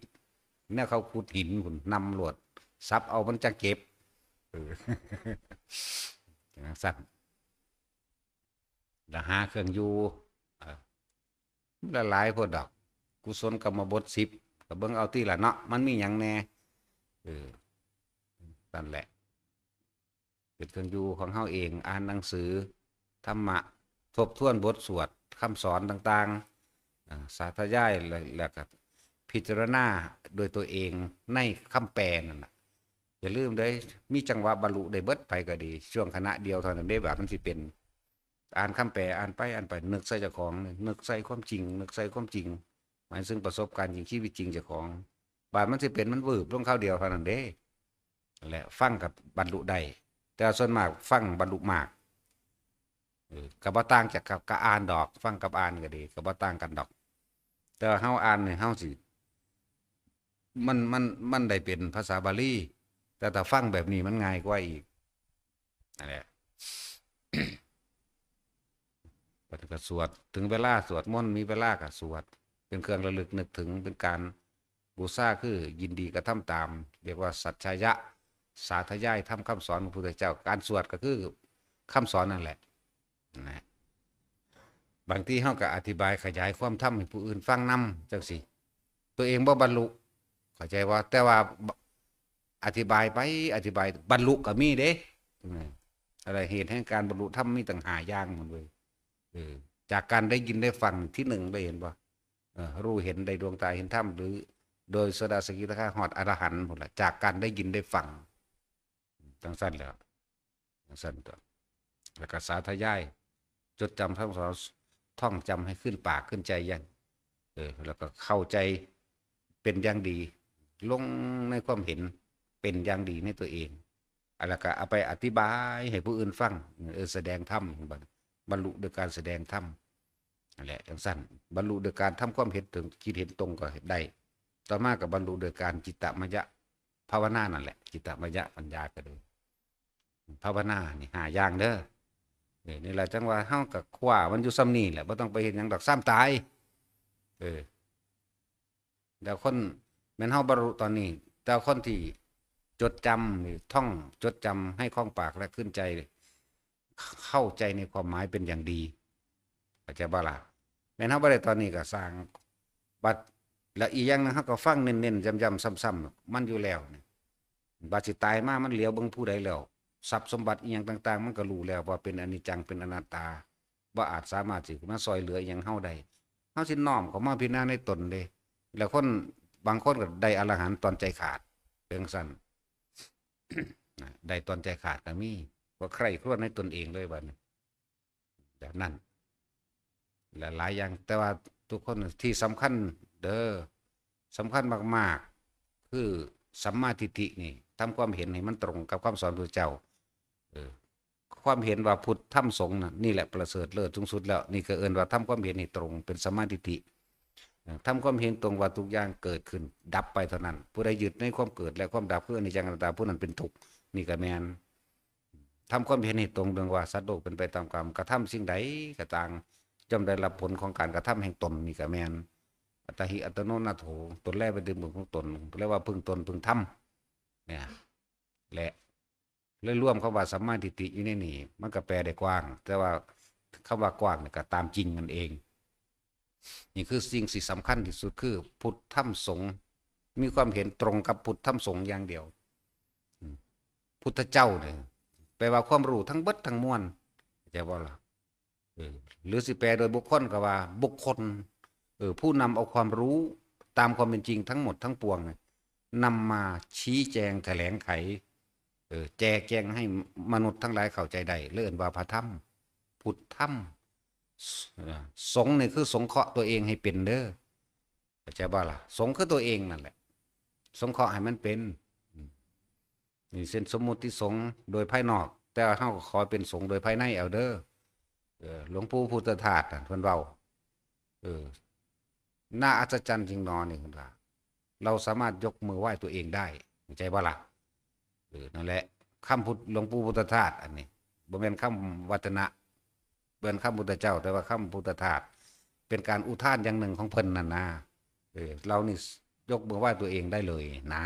แนวเขาขุดหินพุ้น นำโลด สับเอามันจั่งเก็บ เออ จั่งซั้น แล้วหาเครื่องอยู่ เออ มันหลายโพดดอก กุศลกรรมบทสิบ ก็เบิ่งเอาติล่ะเนาะ มันมีหยังแหน่ เออ นั่นแหละ เป็นเครื่องอยู่ของเฮาเอง อ่านหนังสือธรรมะ ทบทวนบทสวด คำสอนต่างๆ อ่า สาธยาย และ แล้วก็พิจารณาโดยตัวเองในคำแปลนั่นน่ะ อย่าลืมเด้อ มีจังหวะบรรลุได้เบิด ไผก็ดี ช่วงขณะเดียวเท่านั้นเด้ ว่ามันสิเป็น อ่านคำแปล อ่านไป อ่านไป นึกใส่เจ้าของ นึกใส่ความจริง นึกใส่ความจริง หมายถึงประสบการณ์จริง ชีวิตจริงเจ้าของ บาดมันสิเป็น มันวืบลงคราวเดียวเท่านั้นเด้ นั่นแหละ ฟังก็บรรลุได้ แต่ส่วนมากฟังบรรลุมาก เออ ก็บ่ต่างจากกับ กับอ่านดอก ฟังกับอ่านก็ดี ก็บ่ต่างกันดอก แต่ว่าเฮาอ่านนี่ เฮาสิ มัน มัน มันได้เป็นภาษาบาลี แต่ถ้าฟังแบบนี้มันง่ายกว่าอีก นั่นแหละ เพิ่นก็สวด ถึงเวลาสวดมนต์ มีเวลาก็สวด เป็นเครื่องระลึกนึกถึง เป็นการบูชา คือยินดีกระทำตาม เรียกว่าสัจจายะ สาธยายธรรมคำสอนของพระพุทธเจ้า การสวดก็คือคำสอนนั่นแหละ นะ บางทีเฮาก็อธิบายขยายความธรรมให้ผู้อื่นฟังนำจั่งซี้ ตัวเองบ่บรรลุ เข้าใจบ่ แต่ว่าอธิบายไป อธิบาย บรรลุก็มีเด้ อืม อะไร เหตุแห่งการบรรลุธรรมมีตั้งห้าอย่างพุ้นเว้ย เออ จากการได้ยินได้ฟัง ที่หนึ่งได้เห็นบ่ เออ รู้เห็นได้ดวงตาเห็นธรรม หรือโดยโสดาสกิทาคาฮอดอรหันต์พุ้นล่ะ จากการได้ยินได้ฟัง จั่งซั้นแหละ จั่งซั้นตั๊ว แล้วก็สาธยาย จดจำทั้งสอง ท่องจำให้ขึ้นปากขึ้นใจอย่าง เออ แล้วก็เข้าใจเป็นอย่างดี ลงในความเห็นเป็นอย่างดีในตัวเอง อ่ะ แล้วก็เอาไปอธิบายให้ผู้อื่นฟัง เออ แสดงธรรม บรรลุโดยการแสดงธรรม นั่นแหละ จั่งซั้น บรรลุโดยการทำความเห็นตรง คิดเห็นตรงก็ได้ ต่อมาก็บรรลุโดยการจิตตมยภาวนานั่นแหละ จิตตมยปัญญาก็ดี ภาวนานี่ห้าอย่างเด้อ เออ นี่แหละจั่งว่าเฮาก็คว้ามันอยู่ส่ำนี้แหละ บ่ต้องไปเฮ็ดหยังดอก ซ้ำตาย เออ แล้วคน แม่นเฮาบรรลุตอนนี้ แต่คนที่จดจำนี่ ท่องจดจำให้คล่องปากและขึ้นใจ เข้าใจในความหมายเป็นอย่างดี เข้าใจบ่ล่ะ แม่นเฮาบ่ได้ตอนนี้ก็สร้าง บัด แล้วอีกอย่างหนึ่ง เฮาก็ฟังเน้นๆ ย้ำๆ ซ้ำๆ มันอยู่แล้วนี่ บัดสิตายมา มันเหลียวเบิ่งผู้ใดแล้ว ทรัพย์สมบัติอีหยังต่างๆ มันก็รู้แล้วว่าเป็นอนิจจัง เป็นอนัตตา บ่อาจสามารถสิมาซ่อยเหลืออีหยังเฮาได้ เฮาสิน้อมเข้ามาพิจารณาในตนเด้ แล้วคนบางคนก็ได้อรหันต์ตอนใจขาด เป็นจั่งซั้น นะ ได้ตอนใจขาดก็มี ก็ใคร่ครวญในตนเองเลยบัดนี้ แบบนั้น และหลายอย่าง แต่ว่าทุกคนที่สำคัญเด้อ สำคัญมากๆ คือสัมมาทิฏฐินี่ ทำความเห็นให้มันตรงกับคำสอนพระเจ้า เออ ความเห็นว่าพุทธธรรมสงฆ์น่ะ นี่แหละประเสริฐเลิศสูงสุดแล้ว นี่ก็เอิ้นว่าทำความเห็นให้ตรงเป็นสัมมาทิฏฐิ เออ ทำความเห็นตรงว่าทุกอย่างเกิดขึ้นดับไปเท่านั้น ผู้ใดยึดในความเกิดและความดับคืออนิจจังอนัตตา ผู้นั้นเป็นทุกข์ นี่ก็แม่น ทำความเห็นให้ตรงเรื่องว่าสัตว์โลกเป็นไปตามกรรม กระทำสิ่งใดก็ตาม ย่อมได้รับผลของการกระทำแห่งตน นี่ก็แม่น อัตตาหิอัตโนนาโถ ตนแลเป็นที่พึ่งของตน เรียกว่าพึ่งตนพึ่งธรรม เนี่ย และเลยรวมคำว่าสัมมาทิฏฐิอยู่ในนี่ มันก็แปลได้กว้าง แต่ว่าคำว่ากว้างเนี่ยก็ตามจริงนั่นเอง นี่คือสิ่งที่สำคัญที่สุด คือพุทธธรรมสงฆ์ มีความเห็นตรงกับพุทธธรรมสงฆ์อย่างเดียว อืม พุทธเจ้าเนี่ย แปลว่าความรู้ทั้งเบิดทั้งมวล เข้าใจบ่ล่ะ เออ หรือสิแปลโดยบุคคลก็ว่าบุคคล เออ ผู้นำเอาความรู้ตามความเป็นจริงทั้งหมดทั้งปวงเนี่ยนำมาชี้แจงแถลงไข เออ แจกแจงให้มนุษย์ทั้งหลายเข้าใจได้ เรียกว่าพระธรรม พุทธธรรม เออ สงฆ์นี่คือสงเคราะห์ตัวเองให้เป็นเด้อ เข้าใจบ่ล่ะ สงฆ์คือตัวเองนั่นแหละ สงเคราะห์ให้มันเป็น อืม นี่เช่นสมมุติสงฆ์โดยภายนอก แต่ว่าเฮาก็ขอเป็นสงฆ์โดยภายในเอาเด้อ เออ หลวงปู่พุทธทาสน่ะเพิ่นเว้า เออ น่าอัศจรรย์จริงหนอนี่เพิ่นว่า เราสามารถยกมือไหว้ตัวเองได้ เข้าใจบ่ล่ะ เออ นั่นแหละ คำพุทธ หลวงปู่พุทธทาส อันนี้ บ่แม่นคำวัฒนะ บ่แม่นคำพุทธเจ้า แต่ว่าคำพุทธทาส เป็นการอุทานอย่างหนึ่งของเพิ่นนั่นนะ เออ เรานี่ยกมือไหว้ตัวเองได้เลยนะ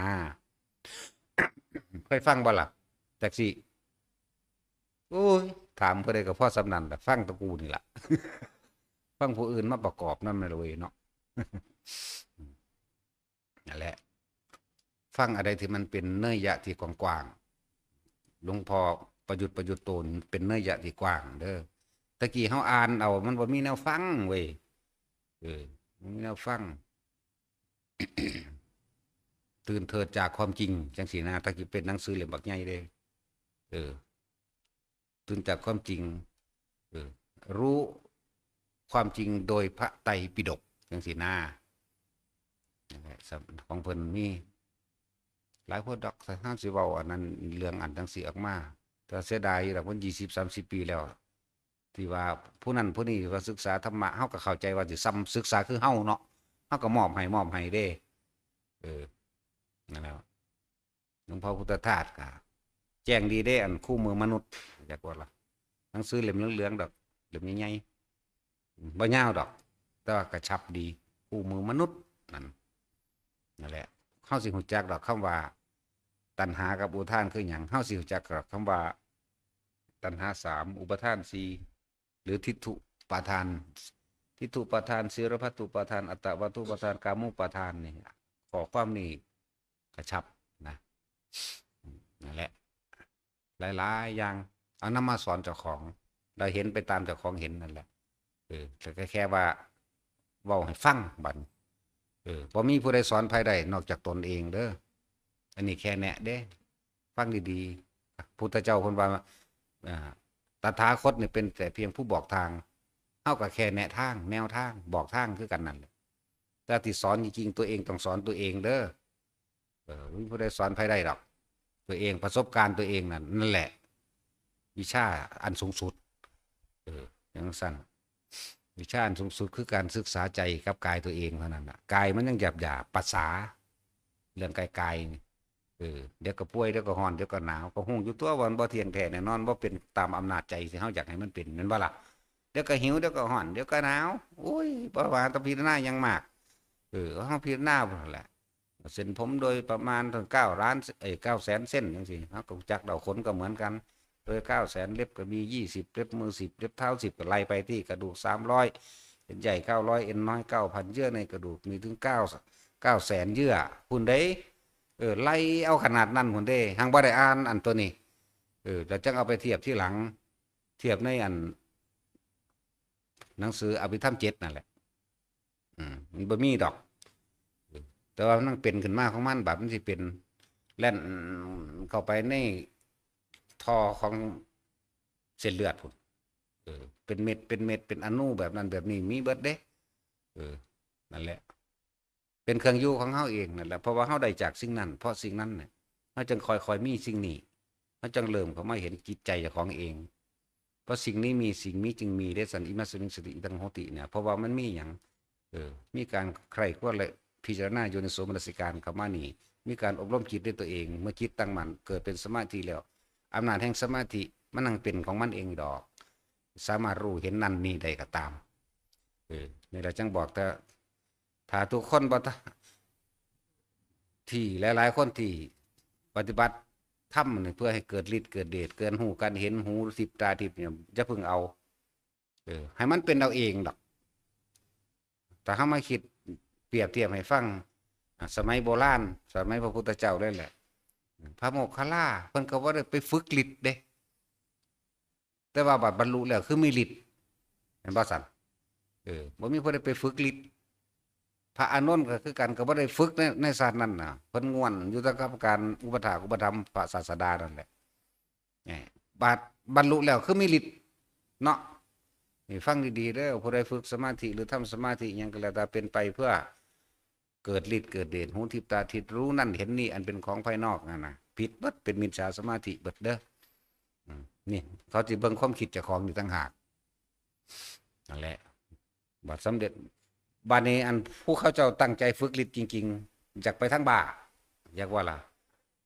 เคยฟังบ่ล่ะ จักสิ โอ้ย ถามผู้ใดก็พอส่ำนั้นล่ะ ฟังแต่กูนี่ล่ะ ฟังผู้อื่นมาประกอบนำแหน่เว้ยเนาะ นั่นแหละ ฟังอะไรที่มันเป็นเนยยะที่กว้างๆ หลวงพ่อประยุทธ์ ประยุทธ์โตนเป็นเนยยะที่กว้างเด้อ ตะกี้เฮาอ่านเอา มันบ่มีแนวฟังเว้ย เออ บ่มีแนวฟัง ตื่นเถิดจากความจริง จังซี้นะ ตะกี้เป็นหนังสือเล่มบักใหญ่เด้ เออ ตื่นจากความจริง เออ รู้ความจริงโดยพระไตรปิฎก จังซี้นะ นั่นแหละ ของเพิ่นมีหลายโพดดอก ถ้าเฮาสิเว้าอันนั้น เรื่องอันจังซี้ออกมา แต่เสียดายอยู่ดอก มันยี่สิบ สามสิบ ปีแล้ว ที่ว่าผู้นั้นผู้นี้ว่าศึกษาธรรมะ เฮาก็เข้าใจว่าสิส่ำศึกษาคือเฮาเนาะ เฮาก็มอบให้ มอบให้เด้ เออ นั่นแหละ หลวงพ่อพุทธทาสก็แจ้งดีเด้ อันคู่มือมนุษย์ จักว่าล่ะ หนังสือเล่มเหลืองๆดอก เล่มใหญ่ๆ อืม บ่ยาวดอก แต่ว่ากระชับดี คู่มือมนุษย์นั่น นั่นแหละ เฮาสิฮู้จักดอกคำว่า ตัณหากับอุทานคือหยัง เฮาสิฮู้จักดอกคำว่า ตัณหาสาม อุปาทานสี่ หรือทิฏฐุปาทาน ทิฏฐุปาทาน สีลพัตตุปาทาน อัตตวัตถุปาทาน กามุปาทานนี่ ข้อความนี่กระชับนะ นั่นแหละ หลายๆอย่าง เอานำมาสอนเจ้าของ เราเห็นไปตามเจ้าของเห็นนั่นแหละ เออ แต่ก็แค่ว่าเว้าให้ฟังบัดนี้ เออ บ่มีผู้ใดสอนไผได้นอกจากตนเองเด้อ อันนี้แค่แนะเด้ ฟังดีๆ พุทธเจ้าเพิ่นว่า อ่า ตถาคตนี่เป็นแต่เพียงผู้บอกทาง เฮาก็แค่แนะทาง แนวทาง บอกทางคือกันนั่นแหละ แต่ที่สอนจริงๆ ตัวเองต้องสอนตัวเองเด้อ เออ บ่มีผู้ใดสอนไผได้ดอก ตัวเอง ประสบการณ์ตัวเองนั่น นั่นแหละ วิชาอันสูงสุด เออ จังซั่น วิชาอันสูงสุดคือการศึกษาใจกับกายตัวเองเท่านั้นน่ะ กายมันยังหยาบๆ ภาษา เรื่องกายๆ นี่ เออ เดี๋ยวก็ป่วย เดี๋ยวก็ร้อน เดี๋ยวก็หนาว ก็ฮู้อยู่ตัวว่ามันบ่เที่ยงแท้แน่นอน บ่เป็นตามอำนาจใจที่เฮาอยากให้มันเป็น แม่นบ่ล่ะ เดี๋ยวก็หิว เดี๋ยวก็ร้อน เดี๋ยวก็หนาว โอ้ย บ่ว่าต้องพิจารณาหยังมาก เออ เฮาพิจารณาพุ้นแหละ เส้นผมโดยประมาณเท่าเก้าล้าน เอ้ย เก้าแสนเส้นจังซี้ เฮาก็รู้จักดอก ขนก็เหมือนกัน โดยเก้าแสน เล็บก็มียี่สิบ เล็บมือสิบ เล็บเท้าสิบ ก็ไล่ไปที่กระดูกสามร้อย เอ็นใหญ่เก้าร้อย เอ็นน้อยเก้าพัน เยื่อในกระดูกมีถึงเก้า เก้าแสนเยื่อ พุ้นเด้ เออ ไล่เอาขนาดนั้นพุ้นเด้ หังบ่ได้อ่านอันตัวนี้ เออ แล้วจั่งเอาไปเทียบทีหลัง เทียบในอัน หนังสืออภิธรรมเจ็ดนั่นแหละ อืม มันบ่มีดอก แต่ว่ามันเป็นขึ้นมาของมัน บัดมันสิเป็นแล่นเข้าไปในท่อของเส้นเลือดพุ้น เออ เป็นเม็ด เป็นเม็ด เป็นอณูแบบนั้นแบบนี้ มีเบิดเด้ เออ นั่นแหละ เป็นเครื่องอยู่ของเฮาเองนั่นแหละ เพราะว่าเฮาได้จากสิ่งนั้น เพราะสิ่งนั้นเนี่ย เฮาจึงค่อยๆมีสิ่งนี้ เฮาจึงเริ่มเข้ามาเห็นจิตใจเจ้าของเอง เพราะสิ่งนี้มี สิ่งนี้จึงมีเด้ สัน อิมัสมิง สติ อิทัง โหติ เนี่ย เพราะว่ามันมีหยัง เออ มีการใคร่ครวญและพิจารณา โยนิโสมนสิการเข้ามานี่ มีการอบรมจิตด้วยตัวเอง เมื่อจิตตั้งมั่น เกิดเป็นสมาธิแล้ว อำนาจแห่งสมาธิมันนั่งเป็นของมันเองดอก สามารถรู้เห็นนั่นนี่ได้ก็ตาม เออ นี่ล่ะจั่งบอก ถ้า ถ้าทุกคนบ่ทะ ที่หลายๆคนที่ปฏิบัติธรรมนี่เพื่อให้เกิดฤทธิ์เกิดเดช เกิดฮู้การเห็น หูทิพย์ตาทิพย์เนี่ย อย่าเพิ่งเอา เออ ให้มันเป็นเอาเองดอก ถ้าเฮามาคิดเปรียบเทียบให้ฟัง อ่ะ สมัยโบราณ สมัยพระพุทธเจ้าเลยแหละ พระโมคคัลลา เพิ่นก็บ่ได้ไปฝึกฤทธิ์เด้ แต่ว่าบัดบรรลุแล้วคือมีฤทธิ์ ห็นบ่สัน เออบ่มีผู้ใดไปฝึกฤทธิ์ พระอานนท์ก็คือกัน ก็บ่ได้ฝึกในในชาตินั้นน่ะ เพิ่นง่วนอยู่แต่กับการอุปถากอุปถัมภ์พระศาสดานั่นแหละ แหม บาดบรรลุแล้วคือมีฤทธิ์เนาะ นี่ฟังดีๆเด้อ ผู้ใดฝึกสมาธิหรือทำสมาธิหยังก็แล้วแต่ เป็นไปเพื่อเกิดฤทธิ์เกิดเดช หูทิพย์ตาทิพย์ รู้นั่นเห็นนี่ อันเป็นของภายนอกนั่นนะ ผิดเบิด เป็นมิจฉาสมาธิเบิดเด้อ อืม นี่ เขาสิเบิ่งความคิดเจ้าของนี่ต่างหาก นั่นแหละ บัดสำเร็จ บัดนี้อันผู้เขาเจ้าตั้งใจฝึกฤทธิ์จริงๆ อยากไปทางบ้า อยากว่าล่ะ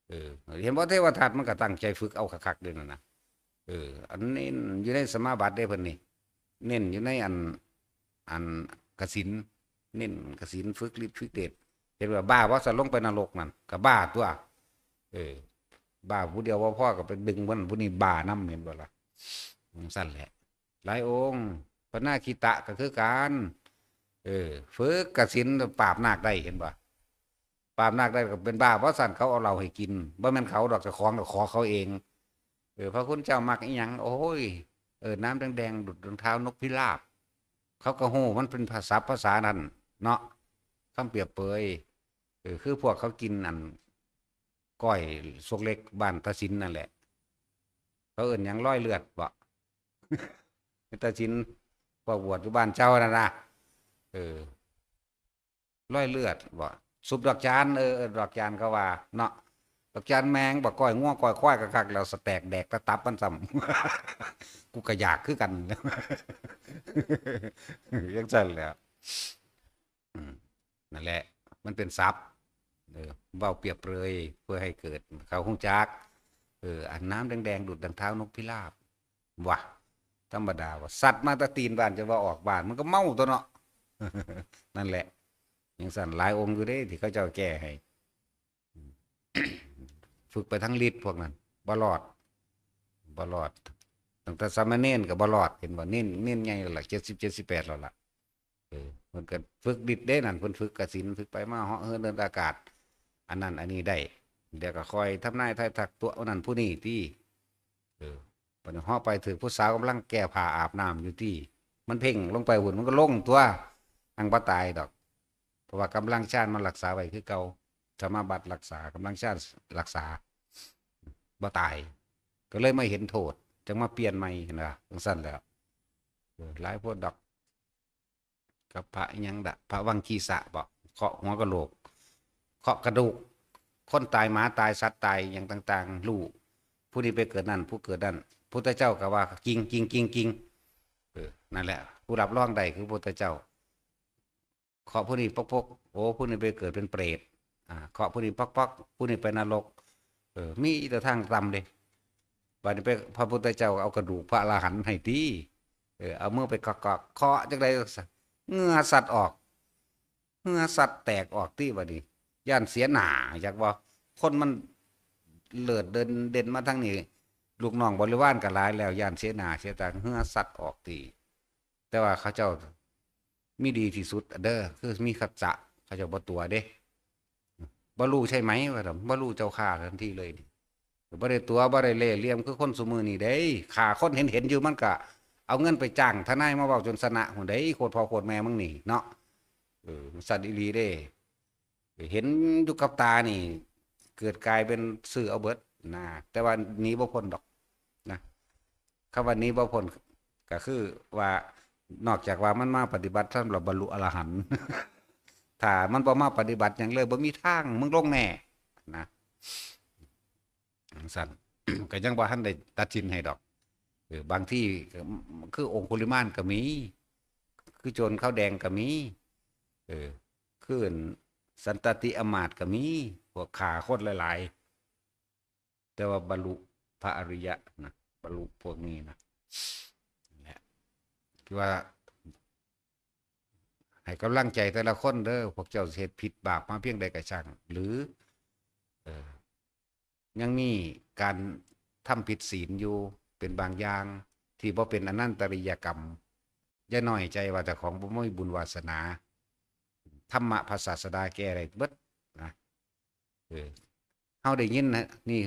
เออ เห็นบ่ เทวทัตมันก็ตั้งใจฝึกเอาคักๆเด้นั่นนะ เออ อันเน้นอยู่ในสมาบัติเด้เพิ่นนี่ เน้นอยู่ในอัน อันกสิณ เน้นกสิณ ฝึกฤทธิ์ฝึกเดช เห็นว่าบ้าบ่ สันลงไปนรกนั่น ก็บ้าตัว เออ บ้าผู้เดียวบ่พอ ก็ไปดึงมันผู้นี้บ้านำ เห็นบ่ล่ะ จั่งซั่นแหละ หลายองค์ พระนาคิตะก็คือกัน เออ ฝึกกสิณ ปราบนาคได้ เห็นบ่ ปราบนาคได้ก็เป็นบ้า เพราะสั่นเขาเอาเหล้าให้กิน บ่แม่นเขาดอก เจ้าของก็ขอเขาเอง เออ พระคุณเจ้ามักอิหยัง โอ้ย เออ น้ำแดงๆ ดุจรองเท้านกพิราบ เขาก็ฮู้มันเป็นภาษา ภาษานั่นเนาะ คำเปรียบเปย เออ คือพวกเขากินอัน ก้อยซกเล็กบ้านตาสินนั่นแหละ เขาเอิ้นหยัง รอยเลือดบ่ ตาสิน พวกบวชอยู่บ้านเจ้านั่นนะ เออ รอยเลือดบ่ ซุปดอกจาน เออ เออ ดอกจานเขาว่าเนาะ ดอกจานแมงบ่ ก้อยงัวก้อยควายคักๆ แล้วสะแตกแดกแต่ตับมันซ้ำ กูก็อยากคือกัน จั่งซั่นแหละ อืม นั่นแหละ มันเป็นศัพท์ เออ เว้าเปรียบเปรยเพื่อให้เกิด เขาฮู้จัก เออ อันน้ำแดงๆ ดุจดังเท้านกพิราบ ว่ะ ธรรมดาว่ะ สัตว์มาแต่ตีนบ้านจะว่าออกบ้าน มันก็เมาตัวเนาะ นั่นแหละ จั่งซั่นหลายองค์อยู่เด้ ที่เขาเจ้าแก้ให้ ฝึกไปทั้งฤทธิ์พวกนั้น บ่รอด บ่รอด ตั้งแต่สามเณรก็บ่รอด เห็นบ่ เณร เณรใหญ่แล้วล่ะ เจ็ดสิบ เจ็ดสิบแปดแล้วล่ะ เออ เพิ่นก็ฝึกฤทธิ์เด้นั่น เพิ่นฝึกกสิณ ฝึกไปมา เหาะเหินเดินอากาศ อันนั้นอันนี้ได้ เดี๋ยวก็คอยทำนายทายทักตัวนั้นผู้นี้ติ เออ บัดนี้เหาะไปถืกผู้สาวกำลังแก้ผ้าอาบน้ำอยู่ติ มันเพ่งลงไปพุ้น มันก็ลงตัว หั้นบ่ตายดอก เพราะว่ากำลังฌานมันรักษาไว้คือเก่า สมาบัติรักษา กำลังฌานรักษา บ่ตาย ก็เลยมาเห็นโทษ จั่งมาเปลี่ยนใหม่ หั้นนะ จั่งซั่นแหล้ว เออ หลายโพดดอก กับพระอิหยังดะ พระวังคีสะบ่ เคาะหัวกะโหลก เคาะกระดูก คนตาย หมาตาย สัตว์ตาย อิหยังต่างๆ ฮู้ ผู้นี้ไปเกิดนั่น ผู้เกิดนั่น พุทธเจ้าก็ว่า จริง จริง จริง จริง เออ นั่นแหละ ผู้รับรองได้คือพุทธเจ้า เคาะผู้นี้ปกๆ โอ้ ผู้นี้ไปเกิดเป็นเปรต อ่า เคาะผู้นี้ปอกๆ ผู้นี้ไปนรก เออ มีแต่ทางต่ำเด้ บัดนี้ไป พระพุทธเจ้าเอากระดูกพระอรหันต์ให้ติ เออ เอามือไปเคาะๆ เคาะจั่งใด เหงื่อสัตว์ออก เหงื่อสัตว์แตกออกติ บัดนี้ ย้านเสียหน้า จักบ่ คนมันเลิศเด่น เด่นมาทางนี้ ลูกน้องบริวารก็หลายแล้ว ย้านเสียหน้าเสียตา เหงื่อสัตว์ออกติ แต่ว่าเขาเจ้ามีดีที่สุดเด้อ คือมีสัจจะ เขาเจ้าบ่ตั๋วเด้ บ่ฮู้ใช่ไหม ว่าซั่น บ่ฮู้เจ้าข้า ทันทีเลยนี่ บ่ได้ตั๋ว บ่ได้เล่ห์เหลี่ยมคือคนซุมื้อนี้เด้ ฆ่าคนเห็นๆ อยู่ มันก็เอาเงินไปจ้างทนายมาเว้าจนชนะพุ้นเด้ โคตรพ่อโคตรแม่มึงนี่เนาะ เออ มันซั่นอีหลีเด้ เห็นอยู่กับตานี่ เกิดกลายเป็นซื้อเอาเบิดนะ แต่ว่าหนีบ่พ้นดอกนะ คำว่าหนีบ่พ้นก็คือว่านอกจากว่ามันมาปฏิบัติธรรมแล้วบรรลุอรหันต์ ถ้ามันบ่มาปฏิบัติหยังเลย บ่มีทางมึงลงแน่นะ จั่งซั่น ก็ยังบ่ทันได้ตัดสินให้ดอก เออ บางทีก็คือองคุลิมานก็มี คือโจรขาวแดงก็มี เออ คือสันตติอำมาตย์ก็มี พวกฆ่าคนหลายๆ แต่ว่าบรรลุพระอริยะนะ บรรลุพวกนี้นะ นั่นแหละ คือว่า ให้กำลังใจแต่ละคนเด้อ พวกเจ้าสิเฮ็ดผิดบาปมาเพียงใดก็ช่าง หรือ เอ่อ ยังมีการทำผิดศีลอยู่ เป็นบางอย่าง ที่บ่เป็นอนันตริยกรรม อย่าน้อยใจว่าเจ้าของบ่มีบุญวาสนา ธรรมะพระศาสดาแก้ได้เบิดนะ เออ เฮาได้ยินนะ นี่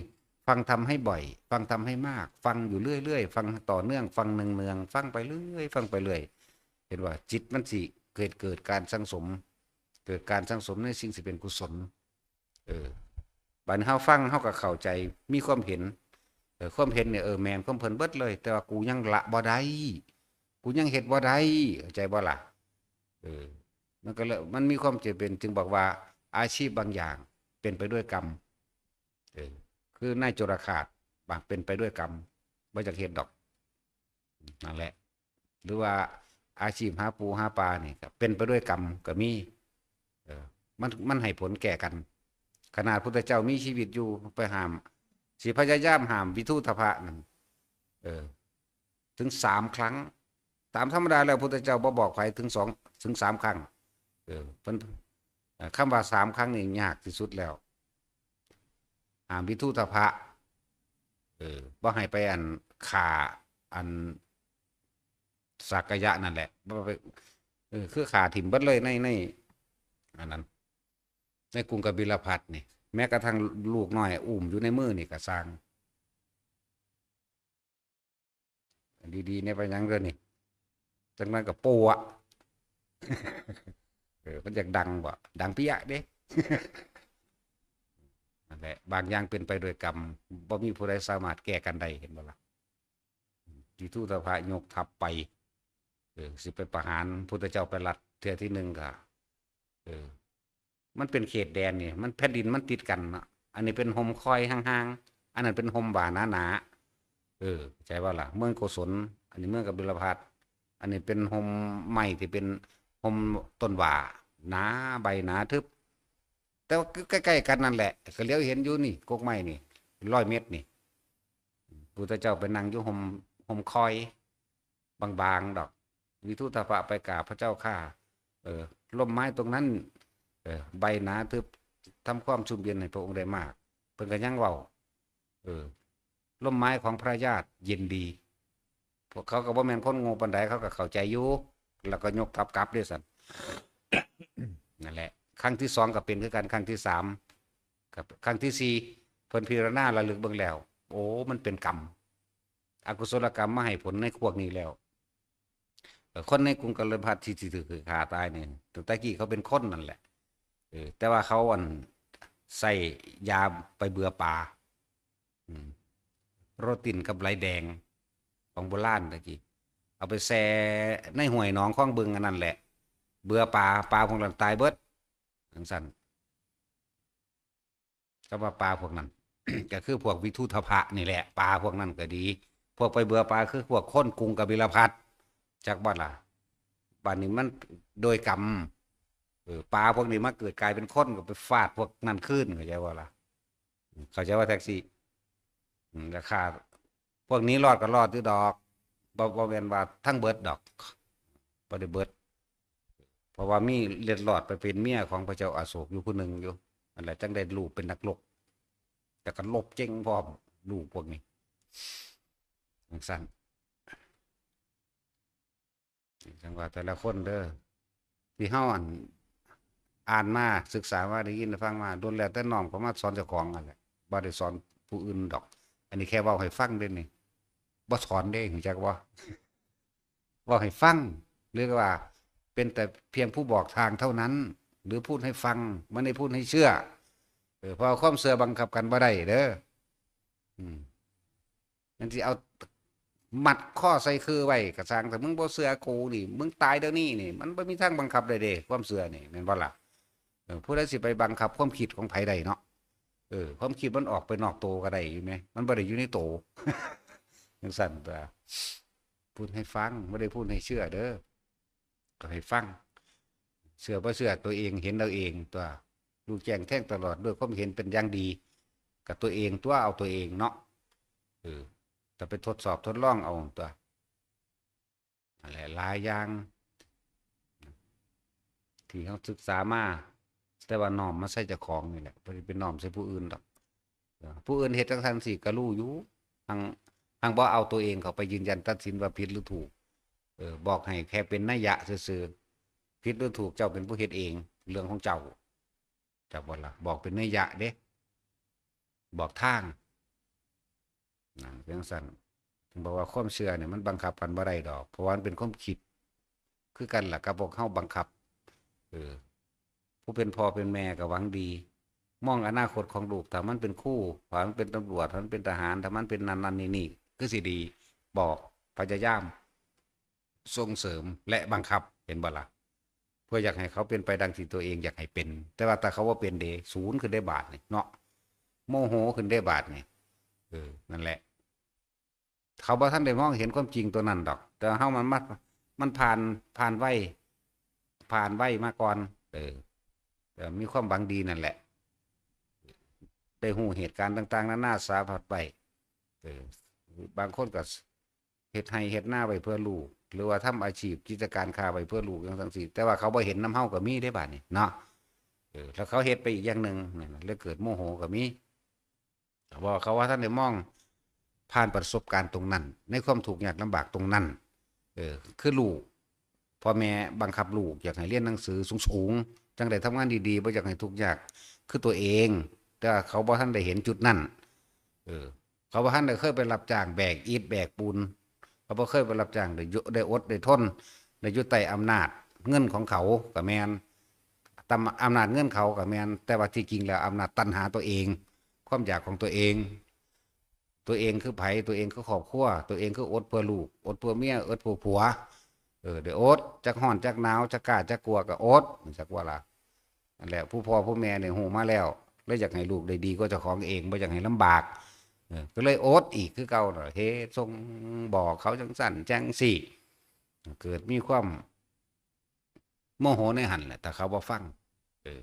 ฟังธรรมให้บ่อย ฟังธรรมให้มาก ฟังอยู่เรื่อยๆ ฟังต่อเนื่อง ฟังเนืองๆ ฟังไปเรื่อย ฟังไปเรื่อย ห็นว่าจิตมันสิเกิด เกิดการสั่งสม เกิดการสั่งสมในสิ่งที่เป็นกุศล เออ บัดนี้เฮาฟัง เฮาก็เข้าใจ มีความเห็น เออ ความเห็นเนี่ย เออ แม่นความเพิ่นเบิดเลย แต่ว่ากูยังละบ่ได้ กูยังเฮ็ดบ่ได้ เข้าใจบ่ล่ะ เออ มันก็เลย มันมีความจำเป็น จึงบอกว่าอาชีพบางอย่างเป็นไปด้วยกรรม เออ คือนายโจรฆาต บางเป็นไปด้วยกรรม บ่อยากเฮ็ดดอก นั่นแหละ หรือว่าอาชีพหาปูหาปลานี่ก็เป็นไปด้วยกรรมก็มี เออ มัน มันให้ผลแก่กัน ขนาดพุทธเจ้ามีชีวิตอยู่ ไปห้าม สิพยายามห้ามวิทูตภะนั่น เออ ถึงสามครั้ง ตามธรรมดาแล้วพุทธเจ้าบ่บอกใครถึงสอง ถึงสามครั้ง เออ เพิ่น เอ่อ คำว่าสามครั้งนี่ยากที่สุดแล้ว ห้ามวิทูตภะ เออ บ่ให้ไปอันฆ่าอันสักกายะนั่นแหละ บ่ไป เออ คือฆ่าถิ่มเบิดเลยใน ใน อันนั้น ในกรุงกบิลพัสนี่ แม้กระทั่งลูกน้อยอุ้มอยู่ในมือนี่ก็ซ่าง ดีๆ เนี่ยไปหยังเด้อนี่ จังนั้นก็ปัว เออ มันอยากดังบ่ ดังเปี้ยะเด้ นั่นแหละ บางอย่างเป็นไปโดยกรรม บ่มีผู้ใดสามารถแก้กันได้ เห็นบ่ล่ะ วิทูตภะยกทัพไป เออ สิไปประหาร พุทธเจ้าไปลัดเทื่อที่หนึ่งก็ เออ มันเป็นเขตแดนนี่ มันแผ่นดินมันติดกันเนาะ อันนี้เป็นฮ่มคอยห่างๆ อันนั้นเป็นฮ่มหว่าหนาๆ เออ เข้าใจบ่ล่ะ เมืองโกศล อันนี้เมืองกบิลพัส อันนี้เป็นฮ่มไม้ที่เป็นฮ่มต้นหว่า หนา ใบหนาทึบ แต่ว่าใกล้ๆ กันนั่นแหละ ก็เหลียวเห็นอยู่นี่ กกไม้นี่ ร้อยเมตรนี่ พุทธเจ้าไปนั่งอยู่ฮ่ม ฮ่มคอย บางๆ ดอก วิทูตภะไปกราบพระเจ้าข้า เออ ร่มไม้ตรงนั้น เออ ใบหนาทึบ ทำความชุ่มเย็นให้พระองค์ได้มาก เพิ่นก็ยังเว้า เออ ร่มไม้ของพระญาติเย็นดี พวกเขาก็บ่แม่นคนโง่ปานใด เขาก็เข้าใจอยู่ แล้วก็ยกทัพกลับเด้ซั่น นั่นแหละ ครั้งที่สองก็เป็นคือกัน ครั้งที่สาม ครับ ครั้งที่สี่ เพิ่นพิจารณาระลึกเบิ่งแล้ว โอ้ มันเป็นกรรม อกุศลกรรมมาให้ผลในพวกนี้แล้ว เอ่อ คนในกรุงกบิลพัสที่ ที่ถูกฆ่าตายนี่ ตั้งแต่กี้เขาเป็นคนนั่นแหละ เออ แต่ว่าเขาอันใส่ยาไปเบื่อปลา อืม โรตินกับไหลแดงของโบราณตะกี้ เอาไปแช่ในห้วยหนองคลองบึงอันนั้นแหละ เบื่อปลา ปลาพวกนั้นตายเบิด จังซั่น ก็ว่าปลาพวกนั้น ก็คือพวกวิทูตภะนี่แหละ ปลาพวกนั้นก็ดี พวกไปเบื่อปลาคือพวกคนกรุงกบิลพัส จักบ่ล่ะ บัดนี้มันโดยกรรม เออ ปลาพวกนี้มาเกิดกลายเป็นคนก็ไปฟาดพวกนั้นคืน เข้าใจบ่ล่ะ เข้าใจว่าแท็กซี่ อืม ราคา พวกนี้รอดก็รอดอยู่ดอก บ่ บ่แม่นว่าทั้งเบิดดอก บ่ได้เบิด เพราะว่ามีเล็ดลอดไปเป็นเมียของพระเจ้าอโศกอยู่ผู้หนึ่งอยู่ นั่นแหละจังได้ลูกเป็นนักรบ แต่ก็รบเจ๋งพร้อม ลูกพวกนี้ จังซั่น จังว่าแต่ละคนเด้อ ที่เฮาอัน อ่านมา ศึกษามา ได้ยินได้ฟังมา ล้วนแล้วแต่น้อมเข้ามาสอนเจ้าของนั่นแหละ บ่ได้สอนผู้อื่นดอก อันนี้แค่เว้าให้ฟังเด้นี่ บ่สอนเด้ รู้จักบ่ เว้าให้ฟัง หรือว่าเป็นแต่เพียงผู้บอกทางเท่านั้น หรือพูดให้ฟัง ไม่ได้พูดให้เชื่อ เออ เพราะความเชื่อบังคับกันบ่ได้เด้อ อืม มันสิเอามัดคอใส่คือไว้ก็ซ่าง ถ้ามึงบ่เชื่อกูนี่ มึงตายเดี๋ยวนี้นี่ มันบ่มีทางบังคับได้เด้ ความเชื่อนี่ แม่นบ่ล่ะ เออ ผู้ใดสิไปบังคับความคิดของไผได้เนาะ เออ ความคิดมันออกไปนอกโตก็ได้อยู่แหม มันบ่ได้อยู่ในโต จังซั่นตั๊ว พูดให้ฟัง บ่ได้พูดให้เชื่อเด้อ ก็ให้ฟัง เชื่อบ่เชื่อตัวเองเห็นเอาเองตั๊ว รู้แจ้งแทงตลอดด้วยความเห็นเป็นอย่างดี กับตัวเองตั๊ว เอาตัวเองเนาะ เออ แต่ไปทดสอบทดลองเอาตั๊ว นั่นแหละ หลายอย่าง ที่เฮาศึกษามา แต่ว่าน้อมมาใส่เจ้าของนี่แหละ บ่ได้ไปน้อมใส่ผู้อื่นดอก เออ ผู้อื่นเฮ็ดจังซั่นสิก็รู้อยู่ หั้ง หั้งบ่เอาตัวเองเข้าไปยืนยันตัดสินว่าผิดหรือถูก เออ บอกให้แค่เป็นนัยยะซื่อๆ ผิดหรือถูกเจ้าเป็นผู้เฮ็ดเอง เรื่องของเจ้า จักบ่ล่ะ บอกเป็นนัยยะเด้ บอกทาง นะ จังซั่น ถึงบอกว่าความเชื่อเนี่ยมันบังคับกันบ่ได้ดอก เพราะว่ามันเป็นความคิด คือกันล่ะกับพวกเฮาบังคับ เออ ผู้เป็นพ่อเป็นแม่ก็หวังดี มองอนาคตของลูก ถ้ามันเป็นครู ถ้ามันเป็นตำรวจ ถ้ามันเป็นทหาร ถ้ามันเป็นนั่นนั่นนี่นี่ คือสิดี บอก พยายาม ส่งเสริมและบังคับ เห็นบ่ล่ะ เพื่ออยากให้เขาเป็นไปดังที่ตัวเองอยากให้เป็น แต่ว่าถ้าเขาบ่เป็นเด้ สูนขึ้นได้บาดนี่เนาะ โมโหขึ้นได้บาดนี่ เออ นั่นแหละ เขาบ่ทันได้มองเห็นความจริงตัวนั้นดอก แต่เฮามันมา มันผ่าน ผ่านไว ผ่านไวมาก่อน เออ แต่มีความหวังดีนั่นแหละ ได้ฮู้เหตุการณ์ต่างๆ นานาสารพัดไป เออ บางคนก็เฮ็ดไร่เฮ็ดนาไว้เพื่อลูก หรือว่าทำอาชีพกิจการค้าไว้เพื่อลูกจั่งซี้ แต่ว่าเขาบ่เห็นนำเฮาก็มีเด้บาดนี้เนาะ เออ แล้วเขาเฮ็ดไปอีกอย่างหนึ่ง นั่นน่ะ เลยเกิดโมโหก็มี เพราะว่าเขาว่าทันได้มองผ่านประสบการณ์ตรงนั้น ในความทุกข์ยากลำบากตรงนั้น เออ คือลูก พ่อแม่บังคับลูกอยากให้เรียนหนังสือสูงๆ จั่งได้ทำงานดีๆ บ่อยากให้ทุกข์ยาก คือตัวเอง แต่ว่าเขาบ่ทันได้เห็นจุดนั้น เออ เขาบ่ทันได้เคยไปรับจ้างแบกอิฐแบกปูน เขาบ่เคยไปรับจ้าง ได้อยู่ ได้อดได้ทน ได้อยู่ใต้อำนาจเงินของเขาก็แม่น ตำ อำนาจเงินเขาก็แม่น แต่ว่าที่จริงแล้วอำนาจตัณหาตัวเอง ความอยากของตัวเอง ตัวเองคือไผ ตัวเองคือครอบครัว ตัวเองคืออดเพื่อลูก อดเพื่อเมีย อดเพื่อผัว เออ ได้อด จักร้อน จักหนาว จักกล้า จักกลัวก็อด จักว่าล่ะ นั่นแหละ ผู้พ่อผู้แม่เนี่ยฮู้มาแล้ว เลยอยากให้ลูกได้ดีกว่าเจ้าของเอง บ่อยากให้ลำบาก เออ ก็เลยอดอีกคือเก่าน่ะ เฮ็ดส่งบอกเขาจั่งซั้นจั่งซี้ เกิดมีความโมโหในหั่นแหละ ถ้าเขาบ่ฟัง เออ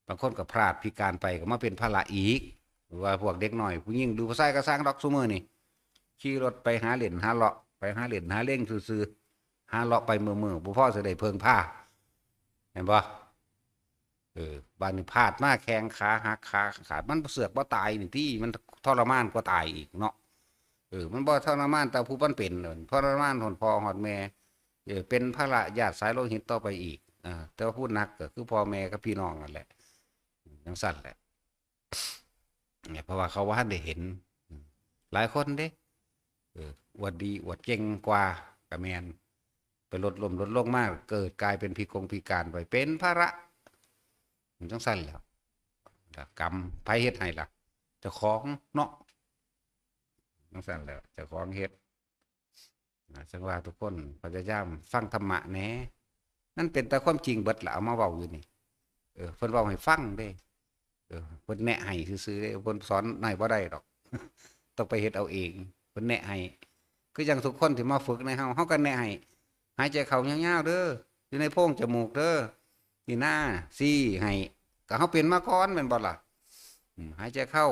บางคนก็พลาดพิการไปก็มาเป็นภาระอีก หรือว่าพวกเด็กน้อย ผู้หญิงหรือผู้ชายก็ซ่างดอกซุมื้อนี่ ขี่รถไปหาเล่นหาเลาะ ไปหาเล่นหาเล่นซื่อๆ หาเลาะไปมื้อๆ บ่พอสิได้เพิ่งพา เห็นบ่ เออ บาดนี้พลาดมาแข้งขาหัก ขาขาด มันเสือกบ่ตายนี่ติ มันทรมานกว่าตายอีกเนาะ เออ มันบ่ทรมานแต่ผู้มันเป็น ทรมานฮอดพ่อฮอดแม่ เออ เป็นภาระญาติสายโลหิตต่อไปอีก อ่า แต่ว่าผู้หนักก็คือพ่อแม่กับพี่น้องนั่นแหละ จั่งซั้นแหละ เนี่ย เพราะว่าเขาบ่ทันได้เห็น อืม หลายคนเด้ เออ อวดดีอวดเก่งกว่า ก็แม่น ไปลดล้มลดลงมา เกิดกลายเป็นพิกงพิการไป เป็นภาระ มันจั่งซั้นแหล้ว กรรม ไผเฮ็ดให้ล่ะ เจ้าของเนาะ จั่งซั้นแหล้ว เจ้าของเฮ็ด นะ จั่งว่าทุกคนพยายามฟังธรรมะแหน่ นั่นเป็นแต่ความจริงเบิดล่ะ เอามาเว้าอยู่นี่ เออ เพิ่นเว้าให้ฟังเด้ เออ เพิ่นแนะให้ซื่อๆเด้ เพิ่นสอนให้บ่ได้ดอก ต้องไปเฮ็ดเอาเอง เพิ่นแนะให้ คือจั่งทุกคนที่มาฝึกในเฮา เฮาก็แนะให้ หายใจเข้ายาวๆเด้อ อยู่ในโพรงจมูกเด้อ นี่นะ สี่ให้ ก็เฮาเป็นมาก่อนแม่นบ่ล่ะ อืม หายใจเข้า